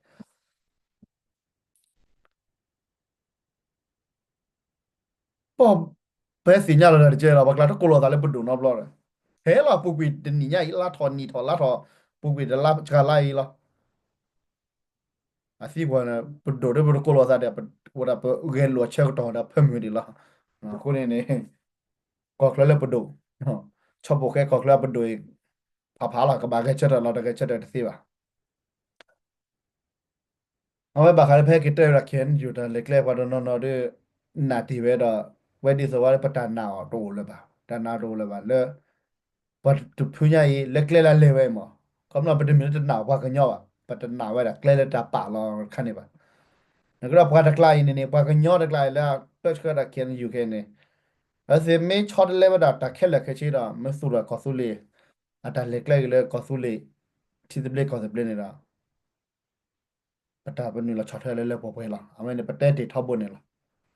ပှၤ ပသ့ၣ်ညါလီၤတၢ်တကဲလီၤ ပှၤကျါတကိးလီၤသးလၢပဒိၣ်နီတဘျီဒီး ဟဲလီၤပူၤကွံာ်တနံၣ်ညါအံၤ လါထီၣ်နံၣ်ထီၣ်လါထီၣ် ပူၤကွံာ်တလါစှၤလါအံၤလီၤ. အသံကွၢ်န့ၣ် ပဒိၣ်ဒီးပတကိးလီၤသးဒီး ဝဲဒၣ်ပဂဲၤလိာ်အဆၢကတီၢ်ဒီးဖၢမုၢ်ဒံးလီၤ. အဃိန့ၣ်န့ၣ် ကီၢ်ချၢလၢပဒိၣ်, ဆီဖိဃဲကီၢ်ချၢအပဒိၣ်အံၤ ဖးဖးလီၤ ကဘၣ်ဂဲၤဆၢထၢၣ်လီၤ တဂဲၤဆၢထၢၣ်တသ့ဘၣ်. အဝဲဘၣ်ဃးလၢဖဲက့ၤတဲဝဲဒၣ် KNU တၢ်လဲၤကျဲပှၤတနီၤနီၤဒီး နာ်တ့ၢ်ဝဲဒီး ဝဲဒ်သိးဝဲလၢပတၢ်နာ်အီၤတအိၣ်လၢၤဘၣ်, တၢ်နာ်တအိၣ်လၢၤဘၣ်လၢ ပှၤတဖုညါအံၤ လၢကျဲလၢအလဲၤဝဲအံၤမး, ခီဖျိပတမ့ၢ်လၢတနာ်ပှၤကညီဘၣ်, ပတနာ်ဝဲဒၣ်ကျဲလၢတၢ်ပာ်လီၤတခါန့ၣ်ဘၣ်. နကဒီးပှၤတကျါအံၤန့ၣ်န့ၣ် ပှၤကညီတကျါအံၤလၢအပၢဆှၢဒၣ် KNU ခဲအံၤန့ၣ် အဝဲသ့ၣ်မ့ၢ်ဆီတလဲဝဲဒၣ်တၢ်ခဲလၢာ်ခဲဆ့ဒီး မ့ၢ်သူၣ်ထီၣ်ကီၢ်သူလ့ၤ အတၢ်လဲၤကျဲက့ၤလၢကီၢ်သူလ့ၤ ထံသဘျ့ကီၢ်သဘျ့န့ၣ်ဒီး ပတၢ်ပနုာ်လီၤဆီၣ်ထွဲလၢလၢပှဲၤပှဲၤလီၤ. အဝဲန့ၣ် ပတဲတ့ၢ်ထီဘိန့ၣ်လီၤ.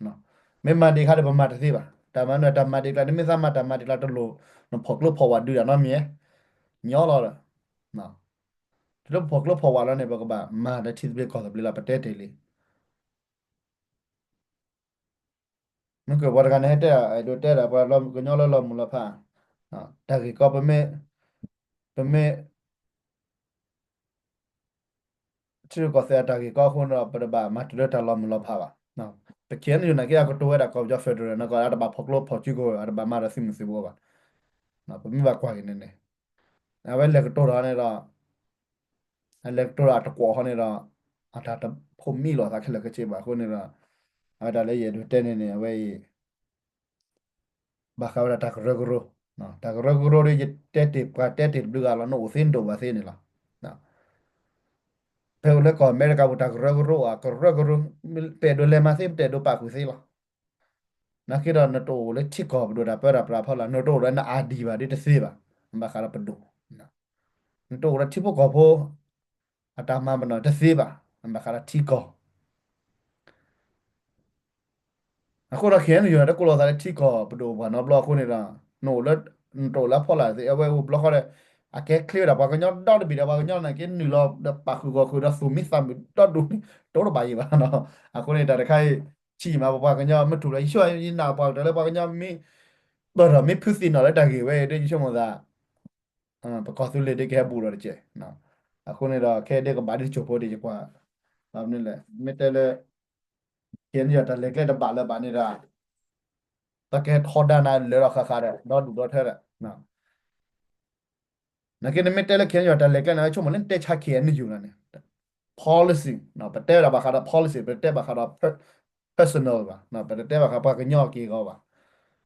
မ့ၢ်မၤဒံးခါဒီး ပမၤတသ့ဘၣ်. တၢ်မၤနုၤတၢ်မၤဒံးကျါန့ၣ် မ့ၢ်သးမၤတၢ်မၤဒံးကျါတလိၣ် နဖီၣ်ကျိဖီၣ်ဝးဒုးတၢ်နီတမံၤ, ညီလီၤဒီး တုၤလၢပဖီၣ်ကျိဖီၣ်ဝးလီၤန့ၣ် ပကဘၣ်မၤလၢထံသဘျ့ကီၢ်သဘျ့လီၤ ပတဲတ့ၢ်လံ. မ့ၢ်ကပှၤတဂၤန့ၣ်ဟဲတဲ အဲၣ်ဒိးတဲဒၣ်ပှၤကညီလၢလီၤမုၢ်လီၤဖး တၢ်ဂ့ၢ်ကီ ပမ့ၢ် ထံရူၢ်ကီၢ်သဲးအတၢ်ဂ့ၢ်ကီအဃိန့ၣ်ဒီး ပတဘၣ်မၤတုၤလၢတၢ်လီၤမုၢ်လီၤဖးဘၣ်. ပ KNU နာ်က့ အကတိၤဝဲဒၣ်ကီၢ်ပယီၤ federal နီၢ်ကီၢ် အတဘၣ်ဖီၣ်ကျိဖီၣ်စုကဝဲၤ အတဘၣ်မၤဒီးသုးမုၢ်သံၣ်ဘိဘၣ်. ပမ့ၢ်ဘၣ်ကွၢ်က့ၤန့ၣ်န့ၣ် အဝဲလဲၤကတိၤထီၣ်န့ၣ်ဒီး အလဲၤကတိၤဒီးအတကွီးဃီန့ၣ်ဒီး အတၢ်တဖိးမံလိာ်သးခဲလၢာ်ခဲဆ့ဘၣ်အဃိန့ၣ်ဒီး အဝဲဒၣ်လၢယအဲၣ်ဒိးတဲန့ၣ်န့ၣ် အဝဲအံၤ ဘၣ်ဃးဝဲဒၣ်တၢ်ကရၢကရိ, တၢ်ကရၢကရိဒီး ယတဲတ့ၢ်ပှၤတဲတ့ၢ်တဘျုးဂၤလီၤ, နအိၣ်သ့နတအိၣ်ဘၣ်သ့န့ၣ်လီၤ. ဖဲအိၣ်လၢကီၢ်အမဲရကၤပူၤ တၢ်ကရၢကရိအကရၢကရိ, ပအဲၣ်ဒိးလဲၤမၤသ့ ပတအဲၣ်ဒိးပာ်ဃုာ်သ့လီၤ. နာ်က့ဒီး နတအိၣ်လၢထံကီၢ်ပဒိၣ်တၢ်ပၢတၢ်ပြးဖီလာ်, နတအိၣ်လၢန ID ဘၣ်ဒီးတသ့ဘၣ်, ဘၣ်ဃးဒီးပဒိၣ်, နတအိၣ်လၢထံဖိကီၢ်ဖိ အတၢ်မၤပနီၣ်တသ့ဘၣ်, ဘၣ်ဃးဒီးထံကီၢ် အဃိဒီး KNU န့ၣ် တကိးလိာ်သးလၢထံကီၢ်ပဒိၣ်ပှၤနီတဘျီအဃိန့ၣ်ဒီး နအိၣ်လၢ နတအိၣ်လၢအဖီလာ်သ့ အဝဲအိၣ်ဘျီဃီဒီး အကဲချ့ဝဲဒၣ်ပှၤကညီဒီတဘ့ၣ်ဒီး ပှၤကညီန့ၣ်က့နုာ်လီၤဒီးပာ်ဃုာ်ဂီၢ်ဃုာ်ဒီးသူၣ်မံသးမုာ်ဒီဒူၣ်န့ၣ် တအိၣ်တဘၣ်ယံၤဘၣ်နီၤ. အဃိန့ၣ်တၢ်တခါအံၤ ဆံးမး ပပှၤကညီမ့ၢ်ထူၣ်လၢယဆိကမိၣ် ယနာ်ပှၤကတၢၢ်လၢပှၤကညီမ့ၢ် ပၢၢ်ထီၣ်မ့ၢ်ဖုးသံၣ်နီၣ်လၢတၢ်ဂ့ၢ်ဝဲအံၤဒီး ယဆိကမိၣ်သး ပကီၢ်သူလ့ၤဒ်ကဟဲဘူးဒီးတကဲး. အဃိန့ၣ်ဒီး ခဲဒ်ကဘၣ်ဒ်တစိၢ်ဖိဒ်ယကွၢ် ဘၣ်မနုၤလဲၣ် မ့ၢ်တဲလၢ KNU တၢ်လဲၤကျဲတဘၣ်လၢၤဘၣ်န့ၣ်ဒီး ပကဟဲထီဒါနၤလၢာ်ဒီးဃၣ်ဃၣ်ဒီး ဒီဒူၣ်ဒီထၢဒီး နာ်က့နမ့ၢ်တဲလၢ KNU တၢ်လဲၤကျဲန့ၣ် ဆိကမိၣ်လၢနတဲဆါ KNU လီၤန့ၣ် policy ပတဲဝဲဒၣ်ဘၣ်ဃးဒီး policy ပတဲဘၣ်ဃးဒီး personal ဘၣ်, ပတတဲဘၣ်ဃးပှၤကညီက့ၢ်ဂီၤဘၣ်,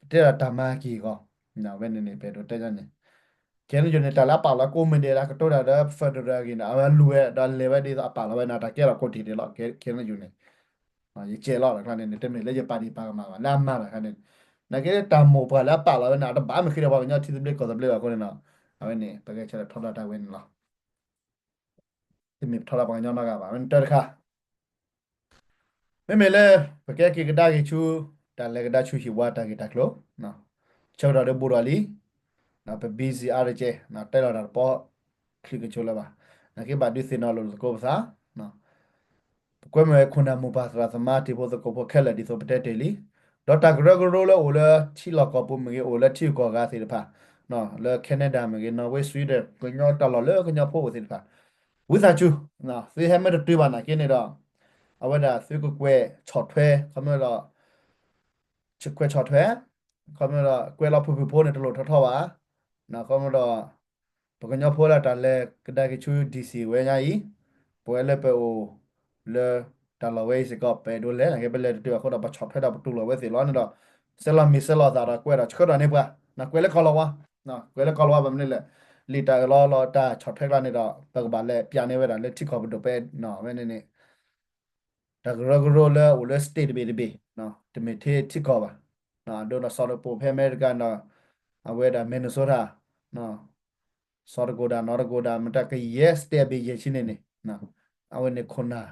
ပတဲဒၣ်တၢ်မၤက့ၢ်ဂီၤ, ဝဲန့ၣ်န့ၣ် ပအဲၣ်ဒိးတဲန့ၣ် KNU န့ၣ် တၢ်လၢအပာ်လီၤကိးမံၤဒဲးလၢကတိၤတၢ်ဒီး federal ဂ့ၤန့ၣ် အဝဲလူၤဝဲဒီးလဲၤဝဲဒ်သိးအပာ်လီၤဝဲန့ၣ် တၢ်ကဲထီၣ်ကိးတံၢ်ဒဲးလီၤ KNU န့ၣ် ယကဲလီၤတခါန့ၣ် တမ့ၢ်လၢယပာ်ဒံးပာ်ကမၣ်ဘၣ် လၢအမၤတခါန့ၣ်, နာ်က့တၢ်မိၢ်ပှၢ်လၢအပာ်လီၤဝဲန့ၣ် အတဘၣ်မ့ၢ်ဃ့ဒီးပှၤကညီထံသဘျ့ကီၢ်သဘျ့ဘၣ်အဃိန့ၣ်ဒီး အဝဲန့ၣ် ပကဲဆၢထီၣ်ထီဒါတၢ်ဝဲန့ၣ်လီၤ. တမ့ၢ်ပထီဒါပှၤကညီနီတဂၤဘၣ် ဝဲန့ၣ်တၢ်တခါ မ့မ့ၢ်လၢ ပကဲက့ၤကဒါက့ၤဆူ တၢ်လဲၤကဒါဆူဟံၣ်ဝါတၢ်ဂ့ၢ်တၢ်ကျိၤ, ဆၢကတီၢ်ဒီးဘူးဒီးလံ, ပ busy အါတက့ၢ်, တဲလီၤတၢ်တပီ ချံကဆိလၢၤဘၣ်, နာ်က့ဘၣ်ဒုးသ့ၣ်နီၣ်လိာ်သကိးပသး, ပကွဲမုာ်ဝဲခိၣ်နၢ်မိၢ်ပၢ်သရၣ်သမါတံၤဖိသကိးဖိခဲလၢာ်ဒ်သိးပတဲတ့ၢ်လံ, ဒီးတၢ်ကရၢကရိလၢအိၣ်လၢထံလီၢ်ကီၢ်ပူၤမ့ၢ်ဂ့ၤ အိၣ်လၢထံဂုၤကီၢ်ဂၤသ့ၣ်တဖၣ်, လၢ Canada မ့ၢ်ဂ့ၤ Norway Sweden ကညီတၢ်လီၢ်လၢကညီဖိအိၣ်သ့ၣ်တဖၣ် ဝံသးစူၤ, သုဟဲမ့ၢ်တတုၤဘၣ်နာ်က့န့ၣ်ဒီး အဝဲဒၣ်သုကကွဲးဆီၣ်ထွဲ ခီမ့ၢ်ဒီး ကွဲးဆီၣ်ထွဲ, ခီမ့ၢ်ဒီး ကွဲးလီၤဖုၣ်ဖုၣ်ဖိန့ၣ် တလိၣ်ထီထီဘၣ်, ခီမ့ၢ်ဒီး ပကညီဖိလၢတၢ်လဲၤကဒါက့ၤဆူ DC ဝဲညါအံၤ, ပဝဲလၢပအိၣ်လၢတၢ်လီၢ်ဝဲအံၤစ့ၢ်ကီး ပအဲၣ်ဒိးလဲၤ နာ်က့ပလဲၤတတုၤအဃိဒီး ပဆီၣ်ထွဲဒီးပတူၢ်လိာ်ဝဲသ့ၣ်လီၤန့ၣ်ဒီး ဆဲးလီၤမံၤဆဲးလီၤသးဒီးကွဲးဒီးဆှၢထီၣ်န့ၢ်ပှၤ, ကွဲးလၢကီၢ်လီၤဝါ, ကွဲးလၢကီၢ်လီၤဝါ ဘၣ်မနုၤလဲၣ်, လံာ်တၢ်အၢၣ်လီၤလီၤတၢ်ဆီၣ်ထွဲကျါန့ၣ်ဒီး ပကဘၣ်လဲၤပျးန့ၢ်ဝဲဒၣ်လၢထံကီၢ်ပဒိၣ်ပဲနီၤ ဝဲန့ၣ်န့ၣ် တၢ်ကရၢကရိလၢအိၣ်လၢ state တဘ့ၣ်တဘ့ၣ်, တမ့ၢ်ထဲထံကီၢ်ဘၣ်, ဒ်သိးစီၤတကိၤဖဲအမဲရကၤဒီး အဝဲဒၣ် Minnesota, စီၤတကိၤဒၣ်နီၢ်တကိၤဒၣ် မတၤကယဲၢ် state ဘ့ၣ်ယဲၢ်ဆံန့ၣ်န့ၣ်, အဝဲန့ၣ်ခိၣ်နၢ်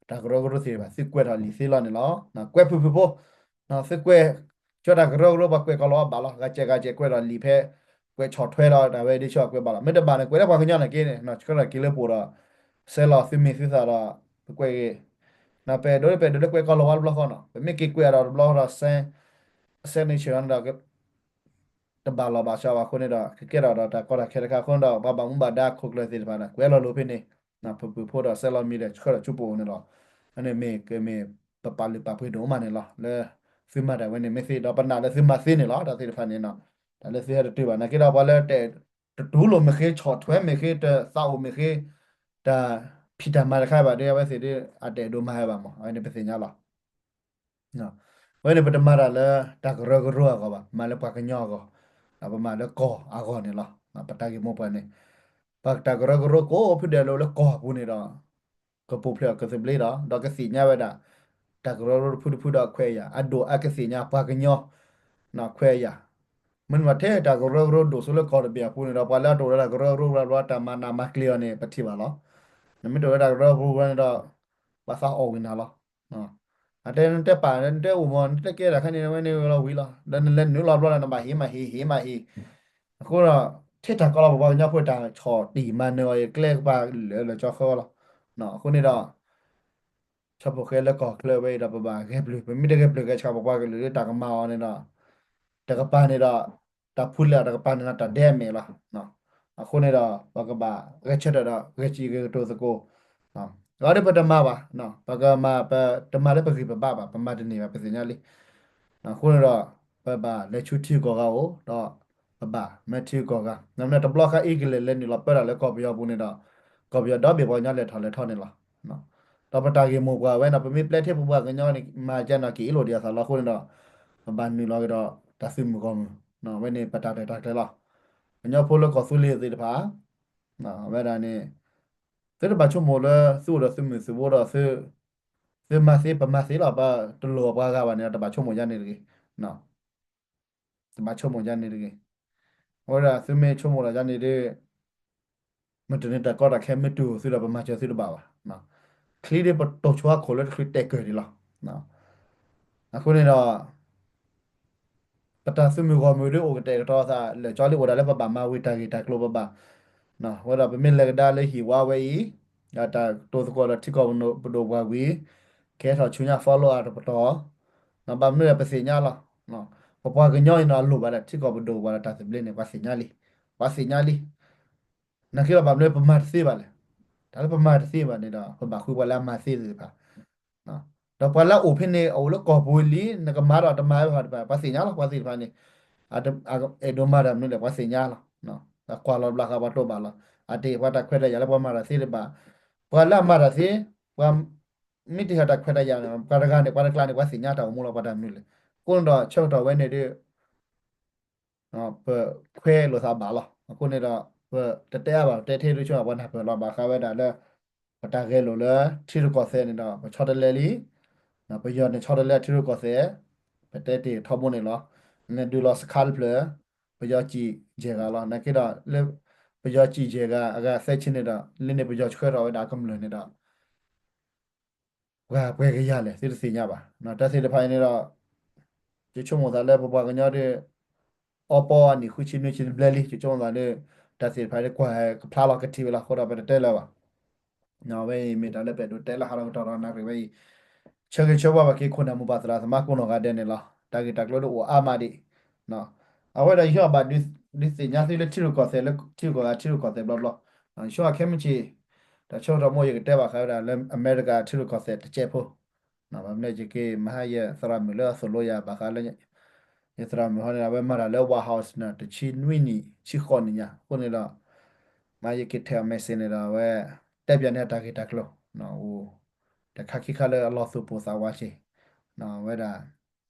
တၢ်ကရၢကရိသ့ၣ်တဖၣ် သုကွဲးထီၣ်လံာ်သ့လီၤန့ၣ်လီၤ. ကွဲးဖုၣ်ဖုၣ်ဖိ, သုကွဲး ကၠီတၢ်ကရၢကရိ ပှၤကွဲးကီၢ်လီၤဝါဘၣ်လီၤ ဂၤစဲးဂၤစဲးကွဲးထီၣ်လံာ်ဖဲ ကွဲးဆီၣ်ထွဲဒီးတၢ်ဝဲဒ်ဆၢကွဲးဘၣ်လီၤ. မ့ၢ်တဘၣ်န့ၣ် ကွဲးလၢပှၤကညီန့ၣ်က့န့ၣ် ဆှၢထီၣ်က့ၤလၢပအိၣ်ဒီး ဆဲးလီၤသုမံၤသုသးဒီး ပကွဲးဂ့ၤ, ပအဲၣ်ဒိးပအဲၣ်ဒိးလၢကွဲးကီၢ်လီၤဝါတဘျီဃီနီၤ ပမ့ၢ်က့ၤကွဲးဒီးတဘျီဃီဒီး စဲး signature န့ၣ်ဒီး တဘၣ်လီၤဘၣ်စးဘၣ်အဃိန့ၣ်ဒီး ကကဲထီၣ်ဒီးတၢ်ကီတၢ်ခဲတခါအဃိန့ၣ်ဒီး ပှၤဘၣ်မူဘၣ်ဒါခိၣ်ကျၢၢ်သ့ၣ်တဖၣ်န့ၣ် ကွဲးလီၤလိာ်ဖဲန့ၣ်, ဖုၣ်ဖုၣ်ဖိဒီးဆဲးလီၤမံၤဒီးဆှၢထီၣ်ဆူပအိၣ်န့ၣ်လီၤ. အန့ၣ်မ့ၢ်ကမ့ၢ်ပပာ်လုၢ်ပာ်ပှ့ၤဒိၣ်မးန့ၣ်လီၤ. လၢသုမၤတၢ်ဝဲန့ၣ်မ့ၢ်သ့ဒီးပနာ်လၢသုမၤသ့န့ၣ်လီၤ. တၢ်သ့ၣ်တဖၣ်န့ၣ်နီၤ တၢ်လၢသုဟဲတတုၤဘၣ်နာ်က့ဒီး ပှၤလၢတ တတူၢ်လိာ်မ့ၢ်ဃ့ ဆီၣ်ထွဲမ့ၢ်ဃ့ တသးအိၣ်မ့ၢ်ဃ့ တၢ်ဖံးတၢ်မၤတခါဘၣ်ဒီး အဝဲသ့ၣ်ဒီး အတအဲၣ်ဒိးမၤဝဲဘၣ်မး အဝဲန့ၣ်ပသ့ၣ်ညါလီၤ. အဝဲန့ၣ်ပတမၤတၢ်လၢတၢ်ကရၢကရိအဂီၢ်ဘၣ်, မၤလၢပှၤကညီအဂီၢ်, ပမၤလၢကီၢ်အဂီၢ်န့ၣ်လီၤ. ပတၢ်ဂ့ၢ်မိၢ်ပှၢ်န့ၣ် ပတၢ်ကရၢကရိကိးဖုဒဲးလၢလၢကီၢ်အပူၤန့ၣ်ဒီး ကပူၤဖျဲးအီၤကသဘျ့ဒီး ဒီးကသ့ၣ်ညါဝဲဒၣ် တၢ်ကရၢကရိတဖုတဖုဒီးခွဲးယာ် အဒိၣ်အကသ့ၣ်ညါပှၤကညီ ခွဲးယာ် မ့တမ့ၢ်ထဲတၢ်ကရၢကရိဒိၣ်စိလၢကီၢ်တဘ့ၣ်အပူၤန့ၣ်ဒီး ပှၤလၢအတအိၣ်လၢတၢ်ကရၢကရိဘျီဘျီ တၢ်မၤနးမၤကျံးအီၤန့ၣ် ပထံၣ်ဘၣ်လီၤ. နမ့ၢ်တအိၣ်လၢတၢ်ကရၢကရိဘျီန့ၣ်ဒီး ပှၤသးအီၣ်ဝံၤနၤလီၤ. အတဲနတဲပာ် နတဲအိၣ်မး နတဲကဲတၢ်ခါန့ၣ် ဝဲန့ၣ်ဝဲလီၤဝံၤလီၤ. ဒီးနလဲၤနုာ်လီၤဘျီဒီး နဘၣ်ဟ့ၣ်မးဟ့ၣ် ဟ့ၣ်မးဟ့ၣ်. အဃိဒီး ထဲတၢ်ကီလီၤပပှၤကညီဖိတၢ်ဆီၣ်တံၢ်မၤနၢၤအီၤ ကျဲကပၤလၢာ်လၢာ်ကၠီဃၢလီၤ. အဃိန့ၣ်ဒီး ဆၢဖိၣ်ဃဲလၢကီၢ်ချၢဝဲအံၤဒီး ပဘၣ်ဂဲၤပျုၢ်, ပမ့ၢ်တဂဲၤပျုၢ်ဂဲၤဆှးပပှၤကလုာ်လၢတၢ်ကမၤအီၤန့ၣ်ဒီး တကပၤန့ၣ်ဒီး တၢ်ဖူလဲၢ်တကပၤန့ၣ်ဒီး တၢ်ဒဲအမဲာ်လီၤ. အဃိန့ၣ်ဒီး ပကဘၣ်ဂဲၤဆၢထၢၣ်ဒီး ဂဲၤစံးဂဲၤကတိၤသကိး အဝဲဒၣ်ပတမၤဘၣ်, ပကမၤ ပတမၤလၢပဂံၢ်ပဘါဘၣ်, ပမၤတန့ၢ်ဘၣ် ပသ့ၣ်ညါလံ. အဃိန့ၣ်ဒီး ပဘၣ်လဲၤဆူထံဂုၤကီၢ်ဂၤအအိၣ်, ဒီးပဘၣ်မၤထံဂုၤကီၢ်ဂၤ, နမ့ၢ်တဘျီဃီအံၤကလဲၤလဲၤနုာ်လီၤပၢတၢ်လၢကီၢ်ပယီၤပူၤန့ၣ်ဒီး, ကီၢ်ပယီၤဒီဘ့ၣ်ပှၤကညီလဲၤထီၣ်လဲၤထီန့ၣ်လီၤ. ဒီးပတၢ်ဂ့ၢ်မိၢ်ပှၢ်ဝဲန့ၣ် ပမ့ၢ်ပျဲထံပပှၤကညီန့ၣ် မၤကဲနီၤက့ၤအ့ၣ်လိာ်ဒံးအသးလီၤအဃိန့ၣ်ဒီး ပဘၣ်နုာ်လီၤကဒီးတၢ်သုးမုၢ်ဂီၢ်မုၢ် ဝဲန့ၣ်ပတၢ်ရဲၣ်တၢ်ကျဲၤလီၤ. ကညီဖိလၢကီၢ်သူလ့ၤသ့ၣ်တဖၣ် ဝဲဒၣ်န့ၣ် သုတဘၣ်ဆိကမိၣ်လၢသုအိၣ်ဒီးသုးမုၢ်သုးဘိဒီး သုမၤသ့ ပမၤသ့လီၤ ပတလိၣ်ပှၤဂၤဘၣ်န့ၣ်ဒီး တဘၣ်ဆိကမိၣ်ယါန့ၣ်တဂ့ၤ. တဘၣ်ဆိကမိၣ်ယါန့ၣ်တဂ့ၤ. အဝဲဒၣ်သုမ့ၢ်ဆိကမိၣ်လီၤယါန့ၣ်ဒီး မ့ၢ်တန့ၢ်တၢ်ကီတၢ်ခဲမ့ၢ်တုၤအိၣ်သုဒီး ပမၤစၢၤသုတဘၣ်ဘၣ်. ချံဒ်ပတိၢ်ဆိအခိၣ်လၢတချုးတဲကၢၢ်ဒံးလီၤ. အဃိန့ၣ်ဒီး ပတၢ်သုးမုၢ်ဂီၢ်မုၢ်ဒီးအိၣ်ကတဲာ်ကတီၤသး လၢာ်ကၠီလံ အိၣ်ဒၣ်လၢပဘၣ်မၤဝံၤတၢ်ဂ့ၢ်တၢ်ကျိၤပဘၣ် ဝဲဒီးပမ့ၢ်လဲၤကဒါလၢဟံၣ်ဝါဝဲအံၤ ဒီးတၢ်ကတိၤသကိးဒီးထံကီၢ်ပဒိၣ်ပှၤဝံၤ ကဟဲထီၣ်ဆူညါ follow အတပတီၢ် ဘၣ်မနုၤဒီးပသ့ၣ်ညါလီၤ. ပပှၤကညီအံၤန့ၣ် အလိၣ်ဘၣ်ဒီးထံကီၢ်ပဒိၣ်ပှၤဒီးတၢ်သဘျ့န့ၣ် ပှၤသ့ၣ်ညါလံ, ပှၤသ့ၣ်ညါလံ. နာ်က့ဒီးဘၣ်မနုၤပမၤတသ့ဘၣ်လဲၣ်. တၢ်လၢပမၤတသ့ဘၣ်န့ၣ်ဒီး ပဘၣ်ဃုပှၤလၢအမၤသ့သ့ၣ်တဖၣ် ဒီးပှၤလၢအအိၣ်ဖဲန့ၣ် အအိၣ်လၢကီၢ်ပူၤလံ နကမၤဒီးတမၤဝဲဟီတဖၣ် ပှၤသ့ၣ်ညါလီၤ ပှၤသ့ၣ်တဖၣ်န့ၣ် အဲၣ်ဒိးမၤတၢ်မနုၤလဲၣ် ပှၤသ့ၣ်ညါလီၤ. ကွၢ်လီၤတဘျီဃီပှၤတိၢ်ဘၣ်လီၤ အတဟ့ၣ်ပှၤတၢ်ခွဲးတၢ်ယာ်လၢပှၤမၤတၢ်သ့တဘၣ်. ပှၤလၢအမၤတၢ်သ့ ပှၤ မ့ၢ်တဟ့ၣ်တၢ်ခွဲးတၢ်ယာ်န့ၣ် ပှၤတဂၤန့ၣ် ပှၤတကျါန့ၣ် ပှၤသ့ၣ်ညါတၢ်အိၣ်မူလီၤ ပှၤတၢ်မနုၤလဲၣ်. အဃိန့ၣ်ဒီးဆၢကတီၢ်ဝဲန့ၣ်ဒီး ပခွဲးလိာ်သးဘၣ်လီၤ. အဃိန့ၣ်ဒီး ပတတဲအါဘၣ် ပတဲထဲဒုးဆိပှၤနၢ်ပၢၢ်လီၤ ဘၣ်ဃးဝဲဒၣ်လၢ ပတၢ်ဂဲၤလိာ်လၢထံရူၢ်ကီၢ်သဲးန့ၣ်ဒီး ပဆီတလဲလံ. ပယီၤန့ၣ်ဆီတလဲထံရူၢ်ကီၢ်သဲး ပတဲတ့ၢ်ထီဘိန့ၣ်လီၤ. နဒုးလီၤစခါတဖျၢၣ် ပယီၤစံၣ်ယဲၢ်ဂၤလီၤ. နာ်က့ဒီးလၢ ပယီၤစံၣ်ယဲၢ်ဂၤ အဂၤသၢဆံန့ၣ်ဒီး လၢန့ၣ်ပယီၤဆှၢထီၣ်ဝဲဒၣ်ကမျၢၢ်န့ၣ်ဒီး ပှၤပှဲၤကယၤလဲၣ် သုတသ့ၣ်ညါဘၣ်. တၢ်သ့ၣ်တဖၣ်အံၤန့ၣ်ဒီး ယဆိကမိၣ်သးလၢပပှၤကညီဒီး အီပီအနံၣ်ဃုဆံနွံဆံတဘျဲလံ ယဆိကမိၣ်သးဒီး တၢ်သ့ၣ်တဖၣ်ဒီးကွၢ်ကဖျါလီၤကထံၣ်ဝဲလီၤ အဃိဒီးပတတဲလၢၤဘၣ်. ဝဲအံၤမ့ၢ်တၢ်လၢပအဲၣ်ဒိးတဲလၢဟးထီၣ်ကတီၢ်ဒီးနၣ်ရံၣ်ဝဲအံၤ ဆၢဂ့ၤဆၢဝါဘၣ်က့ၤခိၣ်နၢ်မိၢ်ပၢ်သရၣ်သမါကိးနီၢ်ဂၤဒဲးန့ၣ်လီၤ. တၢ်ဂ့ၢ်တၢ်ကျိၤဒ်အိၣ်အါမးဒံး အဝဲဒီးယဟီၣ်ဘၣ်ဒုးသ့ၣ်ညါသုလၢထံရူၢ်ကီၢ်သဲးလၢထံရူၢ်ကီၢ်သဲး ထံရူၢ်ကီၢ်သဲးဘျီဘျီ ယဆိကမိၣ်ခဲမုၢ်ဆ့ၣ် တၢ်ဆၢကတီၢ်မ့ၢ်ယကတဲဘၣ်ဃးဝဲဒၣ်လၢအမဲရကၤထံရူၢ်ကီၢ်သဲးတကဲးဖိ ဘၣ်မနုၤယက့ၤမၤဟါယသရၣ်မုၣ်လၢအသိၣ်လိယၤဘၣ်ဃးလၢ ယသရၣ်မုၣ်ဟီန့ၣ် အဝဲမၤတၢ်လၢ White House န့ၣ် တဆံနွံနံၣ် ဆံဃိးနံၣ်ညါ အဃိန့ၣ်ဒီး မ့ၢ်ယက့ၤထဲးအီၤ message န့ၣ်ဒီး အဝဲတဲပၠးန့ၢ်အတၢ်ဂ့ၢ်တၢ်ကျိၤ အိၣ် တခါခံခါလၢအလီၤသူၣ်ပိၢ်သးဝးဆံး ဝဲဒၣ်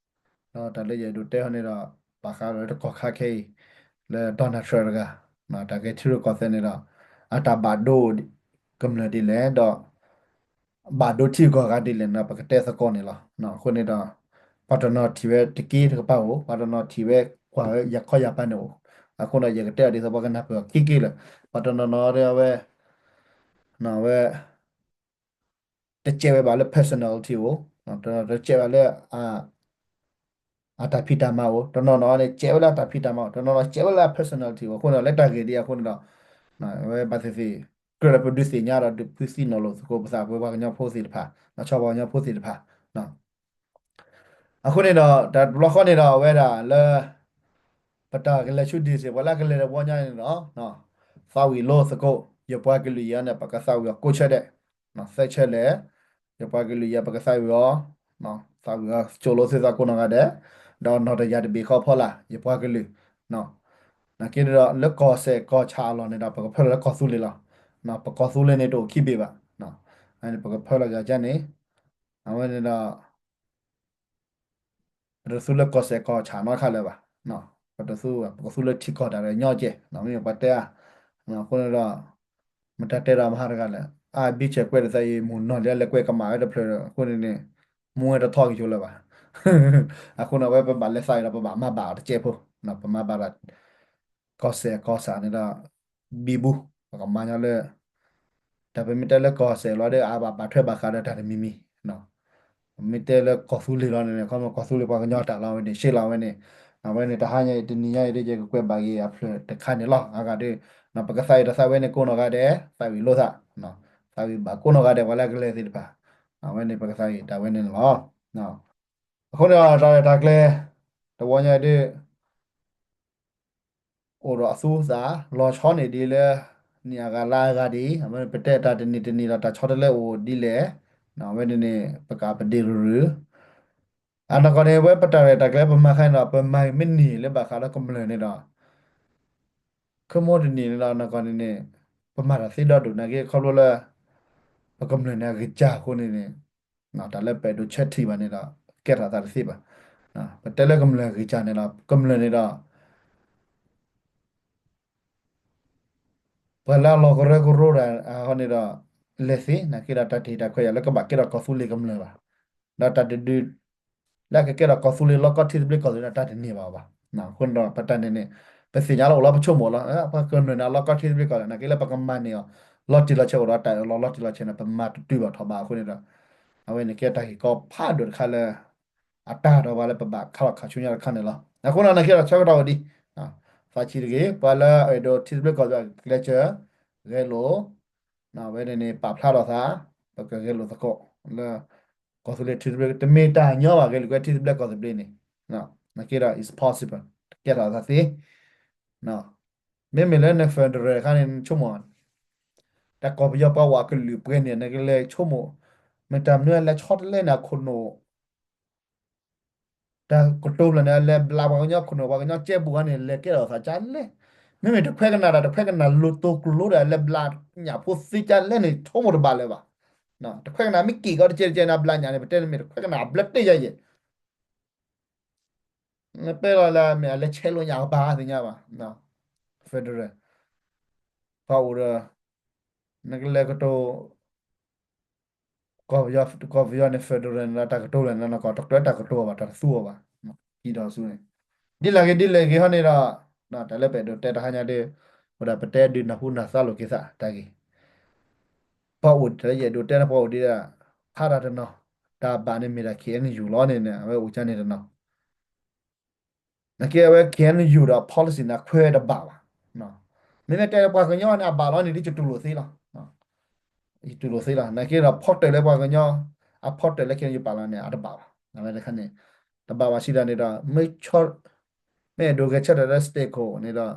ဒီးတၢ်လၢယအဲၣ်ဒိးတဲဟီန့ၣ်ဒီး ဘၣ်ဃးဒီးတကီၢ်ခါခဲအံၤ လၢ Donald Trump တဂၤ တၢ်ကဲထံရူၢ်ကီၢ်သဲးန့ၣ်ဒီး အတၢ်ဘၣ်ဒိကမျၢၢ်ဒ်လဲၣ်ဒီး ဘၣ်ဒိထံဂုၤကီၢ်ဂၤဒ်လဲၣ်န့ၣ် ပကတဲသကိးန့ၣ်လီၤ. အဃိန့ၣ်ဒီး ပှၤတနီၤထံၣ်ဝဲတက့ၢ်တကပၤအိၣ် ပှၤတနီၤထံၣ်ဝဲကွၢ်ဝဲယၤခီယၤပၤန့ၣ်အိၣ် အဃိဒီးယကတဲအီၤဒ်သိးပှၤကနၢ်ပၢၢ်အီၤက့ၤက့ၤလၢ ပှၤတနီၤနီၤဒီးအဝဲ အဝဲ တကဲးဝဲဘၣ်လၢ personality အိၣ် တကဲးဘၣ်လၢ အတၢ်ဖံးတၢ်မၤအိၣ် တနီၤနီၤန့ၣ် ကဲးဝဲလၢအတၢ်ဖံးတၢ်မၤအိၣ် တနီၤနီၤကဲးဝဲလၢအ personality အိၣ် အဃိန့ၣ်ဒီး လၢတၢ်ဂ့ၢ်ဒ်အံၤအဃိန့ၣ်ဒီး ဝဲဘၣ်သ့ၣ်သ့ၣ် ကြၢးလၢပဒုးသ့ၣ်ညါဒီးဒုးဖုသံနီၣ်လိာ်သကိးပသးပဝဲပှၤကညီဖိသ့ၣ်တဖၣ် ဆီပှၤကညီဖိသ့ၣ်တဖၣ် အဃိန့ၣ်ဒီး တၢ်တဘျီဃီန့ၣ်ဒီး အဝဲဒၣ်လၢ ပတၢ်ကလဲၤဆူ D C ပှၤလၢအကလဲၤတဝီညါန့ၣ်ဒီး သးဝံၣ်လိသကိး ယပှၤကလုာ်ယၤန့ၣ် ပကသးဝံၣ်အီၤကိးဆၢဒဲး သၢဆၢလဲၣ် ယပှၤကလုာ်ယၤ ပကသးဝံၣ်အီၤ သးဝံၣ်အီၤ ကၠိလိသ့သးကိးနီၢ်ဂၤဒဲး ဒီးနီၢ်တယၤတဘ့ၣ်ဃီဖီလာ် ယပှၤကလုာ် နာ်က့ဒီး လၢကီၢ်စဲၣ်ကီၢ်ဆၣ်အလီၢ်န့ၣ်ဒီး ပကဖၢလီၤလၢကီၢ်သူလ့ၤလီၤ. ပကီၢ်သူလ့ၤန့ၣ် တအိၣ်ခံဘ့ၣ်ဘၣ်. ပကဖၢလီၤကကန့ၣ် အဝဲန့ၣ်ဒီး ပတသူလၢကီၢ်စဲၣ်ကီၢ်ဆၣ်နီတခါလၢၤဘၣ်. ပတသူ ပကသူလၢထံကီၢ်တၢ်ဒီးညီကဲၣ် မ့ၢ်ပှၤတဲအါ အဃိန့ၣ်ဒီး မတၤတဲဒီးမဟါတဂၤလဲၣ် အဘံၣ်ဆဲးကွဲးတသးအံၤ မုၢ်နီၢ်လၢအလဲၤကွဲးကမၣ်ဝဲတဖျၢၣ်ဒီး အဃိန့ၣ်န့ၣ် မူဝဲတထီကယိလၢၤဘၣ်. အဃိန့ၣ် အဝဲပဘၣ်လဲၤသးအံၤဒီး ပဘၣ်မၤဘၣ်အီၤတကဲးဖိ ပမၤဘၣ်ဒီး ကီၢ်စဲၣ်ကီၢ်ဆၣ်န့ၣ်ဒီး ဘံဘူ ပကမၤညီလၢ တၢ်ပမ့ၢ်တဲလၢကီၢ်စဲၣ်လီၤဒီး အဘၣ်ပာ်ထွဲဘၣ်ဃးဒီးတၢ်တမံၤမံၤ ပမ့ၢ်တဲလၢကီၢ်သူလ့ၤလီၤန့ၣ် ခီမီကီၢ်သူလ့ၤပှၤကညီတၢ်လီၤဝဲန့ၣ် ရှဲလီၤဝဲန့ၣ် အဝဲန့ၣ် တဟါညါအံၤ တနံၤညါအံၤဒီး ယကကွဲးဘၣ်က့ၤအဖျၢၣ်တခါန့ၣ်လီၤ. အဂၤဒီး ပကသးအံၤဒီးသးဝဲန့ၣ် ကိးနီၢ်ဂၤဒဲးသးဝံၣ်လိသး သးဝံၣ်ဘၣ်ကိးနီၢ်ဂၤဒဲး ပှၤလၢအကလဲၤသ့ၣ်တဖၣ် အဝဲန့ၣ် ပကသးအံၤတၢ်ဝဲန့ၣ်လီၤ. အဃိန့ၣ်ဒီး တၢ်ရဲၣ်တၢ်ကျဲၤ တဝီညါအံၤဒီး အိၣ်ဒီးအသူသး လီၤဆီန့ၢ်ဒ်လၢ နံၣ်အဂၤလါအဂၤဒ်အံၤ အဝဲန့ၣ် ပတဲတၢ်တနံၤတနံၤဒီး တၢ်ဆီတလဲအိၣ်ဒ်လဲၣ် အဝဲန့ၣ်န့ၣ် ပကပဒ့ၣ်ရုရု အနီၢ်ကီၢ်န့ၣ် ဝဲပတၢ်ရဲၣ်တၢ်ကျဲၤပမၤခါန့ၣ်ဒီး ပမၤမ့ၢ်န့ၢ်လၢဘၣ်ဃးဒီးကမျၢၢ်န့ၣ်ဒီး ခီမိတနံၤန့ၣ်ဒီး အနီၢ်ကီၢ်န့ၣ်န့ၣ် ပမၤတၢ်သ့ဒီဒိၣ်နာ်က့ ခီဖျိလၢ ပကမျၢၢ်န့ၣ်အဂ့ၢ်စၢ်အဃိန့ၣ်န့ၣ် တၢ်လၢပအဲၣ်ဒိးဆၢထံၣ်ဘၣ်န့ၣ်ဒီး ကဲထီၣ်သးတသ့ဘၣ်. ပတဲလၢကမျၢၢ်အဂ့ၢ်စၢ်န့ၣ်ဒီး ကမျၢၢ်န့ၣ်ဒီး ပှၤလၢအလီၤကရၢကရိတၢ်အဃိန့ၣ်ဒီး လဲၤသ့ နာ်က့ဒီးတၢ်တ့ၢ်တၢ်ခွဲးယာ်လၢကဘၣ်ကဲထီၣ်ကီၢ်သူလ့ၤကမျၢၢ်ဘၣ်. ဒီးတၢ်တဒု လၢအကကဲထီၣ်ကီၢ်သူလ့ၤလီၢ်ကီၢ်ထံသဘျ့ကီၢ်သူလ့ၤန့ၣ် တၢ်တန့ၢ်ဘၣ်ဘၣ်. အဃိန့ၣ်ဒီး ပတၢ်န့ၣ်န့ၣ် ပသ့ၣ်ညါလၢအိၣ်လၢပဆိကမိၣ်လီၤ. ပှၤကမျၢၢ်န့ၣ် အလီၢ်ကီၢ်ထံသဘျ့ကီၢ်သူလ့ၤ နာ်က့လၢပကမၤန့ၢ်အီၤ လီၤတံၢ်လီၤဆဲးအိၣ်ဒီးတၢ်အၢၣ်လီၤလီၤတံၢ်လီၤဆဲးန့ၣ် ပမၤတတုၤဘၣ်ထီၣ်ဘၣ်အဃိန့ၣ်ဒီး အဝဲန့ၣ်ကဲတၢ်ဂ့ၢ်ကီဖးဒိၣ်တခါလၢ အတၢ်ဒီးပှၤလၢပဘၣ်ခါလီၤခးဆူညါတခါန့ၣ်လီၤ. အဃိန့ၣ် နာ်က့ဒီးဆၢကတီၢ်ဝဲဒ် သးဆံးတဂ့ၤ ပှၤလၢအအဲၣ်ဒိးထံသဘျ့ကီၢ်သဘျ့ကျဲးစၢး ဂဲၤလိာ် အဝဲန့ၣ်န့ၣ် ပာ်ဖျါထီၣ်သး ပကဂဲၤလိာ်သကိးလၢ ကီၢ်သူလ့ၤထံသဘျ့ တမ့ၢ်တၢ်ညီဘၣ် ဂဲၤလိာ်ကွဲထံသဘျ့ကီၢ်သဘျ့န့ၣ် နာ်က့ဒီး it's possible ကဲထီၣ်သးသ့ မ့မ့ၢ်လၢန federal တခါန့ၣ် နဆိကမိၣ် တၢ်ကီၢ်ပယီၤပှၤဝဲအကလုာ်ပှဲၤန့ၣ် နကလဲၤဆိကမိၣ် မ့ၢ်တၢ်မနုၤလဲၤဆီတလဲန့ၣ် အခိၣ်နူာ် တၢ်ကတိၤဖျၢၣ်န့ၣ် အလဲၤဘျးပှၤကညီခိၣ်နူာ် ပှၤကညီကဲဘူးခါန့ၣ် လဲၤကဲထီၣ်သးကလဲၣ်. မ့မ့ၢ်တခွဲကနၣ်တၢ် တခွဲကနၣ်လိၤတိၤကျိၤဒီး လဲၤဘျးညၣ်ဖိသ့ကလဲၣ်န့ၣ် ဆိကမိၣ်တဘၣ်လၢၤဘၣ်. တခွဲကနၣ်မ့ၢ်က့ၣ်ကီတကဲတကဲန့ၣ် ဘျးညၣ်န့ၣ် ပတဲန့ၣ်မ့ၢ်တခွဲကနၣ်အဘျၢတ့ၢ်ယဲၢ်ယဲၢ် နပဲလီၤလၢမ့ၢ်အလဲၤဆဲးလိာ်ညၣ်ကပၤသ့ၣ်ညါဘၣ်. federal ပှၤအိၣ်ဒီး နကလဲၤကတိၤ ကီၢ်ပယီၤန့ၣ် federal န့ၣ်ဒီး တၢ်ကတိၤလၢနကီၢ် တကြၢးတၢ်ကတိၤအီၤဘၣ် တၢ်တသူအီၤဘၣ် ကံၢ်ဒီးဆူန့ၣ် ဒ်လဲၣ်ဂ့ၤဒ်လဲၣ်ဂ့ၤဟီန့ၣ်ဒီး တၢ်လၢပအဲၣ်ဒိးတဲတဟါညါဒီး ဝဲဒၣ်ပတဲဒုးနၢ်ဟူနၢ်သါလိာ်က့ၤသးတၢ်ဂ့ၢ် ပှၤအိၣ်တၢ်လၢယအဲၣ်ဒိးတဲန့ၣ် ပှၤအိၣ်ဒံးဒၣ် ဖးတၢ်တနီၤ တၢ်ဘၣ်န့ၣ်မ့ၢ်ဒၣ် K N U လီၤန့ၣ်န့ၣ် အဝဲအိၣ်ကၢန့ၣ်တနီၤ နာ်က့အဝဲ K N U ဒီး policy န့ၣ် အခွဲးတဘၣ်ဘၣ်. မ့မ့ၢ်တဲပှၤကညီန့ၣ် အဘၣ်လီၤန့ၣ် ဒ်ယတူၢ်လိာ်သ့လီၤ. ယတူၢ်လိာ်သ့လီၤ. နာ်က့ဒီး ဖီတၢၢ်လၢပှၤကညီ အဖီတၢၢ်လၢ K N U ပာ်လီၤန့ၣ် အတဘၣ်ဘၣ်. အဝဲတခါန့ၣ် တဘၣ်ဘၣ်စံးဒၣ်န့ၣ်ဒီး မ့ၢ် မ့ၢ်အဲၣ်ဒိးဂဲၤဆၢထၢၣ်လၢ state ခိၣ်န့ၣ်ဒီး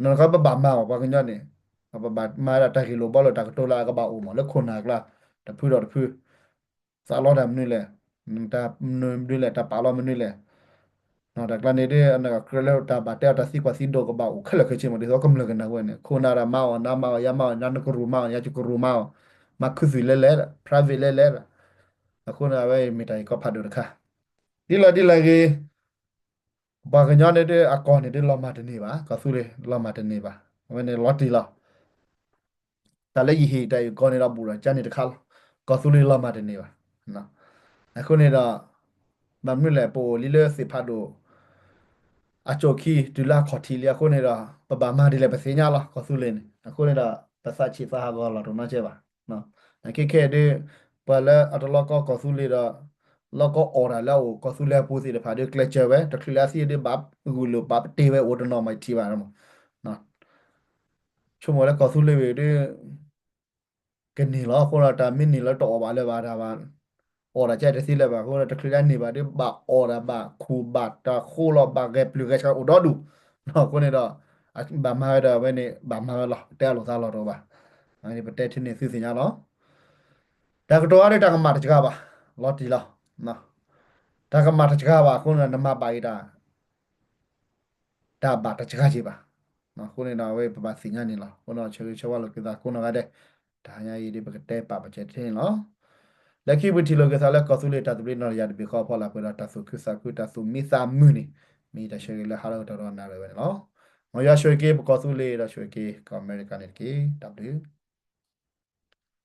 နကပဘၣ်မၤဘၣ်ပှၤကညီန့ၣ် ပဘၣ်မၤဒၣ်တၢ်ဂ့ၢ်လိာ်ဘှီလိာ်တၢ်ကတိၤလၢအကဘၣ်အိၣ်မး လၢခိၣ်နၢ်ကျါ တဖုဒီးတဖု သးလီတၢ်မနုၤလဲၣ်, တၢ်မနုၤလဲၣ်, တၢ်ပာ်လီၤမနုၤလဲၣ်. တၢ်ကျါန့ၣ်ဒ် အနကကြၢးလၢတၢ်ဘၣ်တဲအီၤတၢ်သံကွၢ်သံဒိးကဘၣ်အိၣ်ခဲလၢာ်ခဲဆ့မး ဒ်သိးကမျၢၢ်ကနၢ်ဝဲန့ၣ် ခိၣ်နၢ်တၢ်မၤအီၤ နမၤအီၤ ယၤမၤအီၤ နၤနကရူၢ်မၤအီၤ ယၤယကရူၢ်မၤအီၤ မၤခူသူၣ်လဲလဲၣ် private လဲလဲၣ်. အဃိန့ၣ် အဝဲအံၤမ့ၢ်တၢ်ဂ့ၢ်ကီဖးဒိၣ်တခါ ဒ်လဲၣ်ဒ်လဲၣ်ဂ့ၤ ပှၤကညီန့ၣ်ဒ်အကီၢ်န့ၣ်ဒ်လီၤမၢ်တန့ၢ်ဘၣ်, ကီၢ်သူလ့ၤလီၤမၢ်တန့ၢ်ဘၣ်, အဝဲန့ၣ်လီၤတံၢ်လီၤ. တၢ်လၢယဟ့ၣ်တၢ်အုၣ်ကီၤန့ၣ်ဒီးဘူးဒီးကၠါန့ၣ်တခါလီၤ. ကီၢ်သူလ့ၤလီၤမၢ်တန့ၢ်ဘၣ်. အဃိန့ၣ်ဒီး ဘၣ်မနုၤလဲၣ် ပအိၣ်လံလၢသ့ၣ်ဖးဒိၣ် အကၠိၣ်ခံ တုၤလၢအခီၣ်ထံးလံအဃိန့ၣ်ဒီး ပဘၣ်မၤဒ်လဲၣ်ပသ့ၣ်ညါလီၤ ကီၢ်သူလ့ၤန့ၣ်. အဃိန့ၣ်ဒီး ပသးဆံးသးဟးဂီၤလီၤတနီၤကဲဘၣ်. နာ်က့ခဲအံၤဒ် ပှၤလၢအတလီၢ်ကီကီၢ်သူလ့ၤဒီး လီၢ်ကီအီၣ်တၢ်လၢအအိၣ်ကီၢ်သူလ့ၤအပူၤသ့ၣ်တဖၣ်ဒ်ကျဲးစၢးဝဲ တချုးလၢအသံဒ်ဘၣ်ဂုာ်လိာ်ဘၣ်ပတ့ၢ်ဝဲအိၣ်တနီၤမးထံၣ်ဘၣ် ဆိကမိၣ်လၢကီၢ်သူလ့ၤဝဲဒ် ကန့ၢ်လီၤ. အဃိဒီးတၢ်မ့ၢ်န့ၢ်လၢတအီၣ်ဘၣ်လၢၤဘၣ်တၢ်ဘၣ် အီၣ်တၢ်ကဲတသ့လၢၤဘၣ်. အဃိဒီးတချုးလၢအန့ၢ်ဘၣ်ဒ်ဘၣ်အီၣ်တၢ်ဘၣ်ခူၣ်ဘၣ်တၢ်ဃိလီၤ ဘၣ်ဂဲၤပျုၢ်ဂဲၤဆှးအိၣ်ဒီဒူၣ်. အဃိန့ၣ်ဒီး ဘၣ်မၤဝဲဒီးဝဲန့ၣ် ဘၣ်မၤဝဲလီၤ တဲအလိာ်သးလီၤတအိၣ်ဘၣ်. ပတဲထဲန့ၣ်သုသ့ၣ်ညါလီၤ. တၢ်ကတိၤအါဒ်တၢ်ကမၣ်တစှၤဘၣ် လီၤတံၢ်လီၤ. တၢ်ကမၣ်တစှၤဘၣ်အဃိန့ၣ် နမၤဘၣ်အံၤတၢ် တၢ်ဘၣ်တစှၤက့ၤဘၣ်. အဃိန့ၣ်ဒီး အဝဲပဘၣ်သ့ၣ်ညါန့ၣ်လီၤ. အဃိန့ၣ် ဆၢဂ့ၤဆၢဝါလိာ်က့ၤသးကိးနီၢ်ဂၤဒဲး, တဟါညါအံၤဒ်ပကတဲပာ်ပကဲထဲန့ၣ်လီၤ. လၢခံပထံၣ်လိာ်က့ၤသးလၢကီၢ်သူလ့ၤတၢ်သဘျ့နီၢ်တယၢ်တဘ့ၣ်ဃီအဖီလာ်ပှဲၤဒီးတၢ်သူၣ်ခုသးခုတၢ်သူၣ်မံသးမုာ်န့ၣ်, မ့ၢ်တၢ်ဆၢဂ့ၤလၢဟါလီၤကတၢၢ်ဒီးနၤလၢဝဲန့ၣ်လီၤ. မ်ယွၤဆိၣ်ဂ့ၤက့ၤပကီၢ်သူလ့ၤ ဒီးဆိၣ်ဂ့ၤက့ၤကီၢ်အမဲရကၤန့ၣ်တက့ၢ်. တၢ်ဘျုး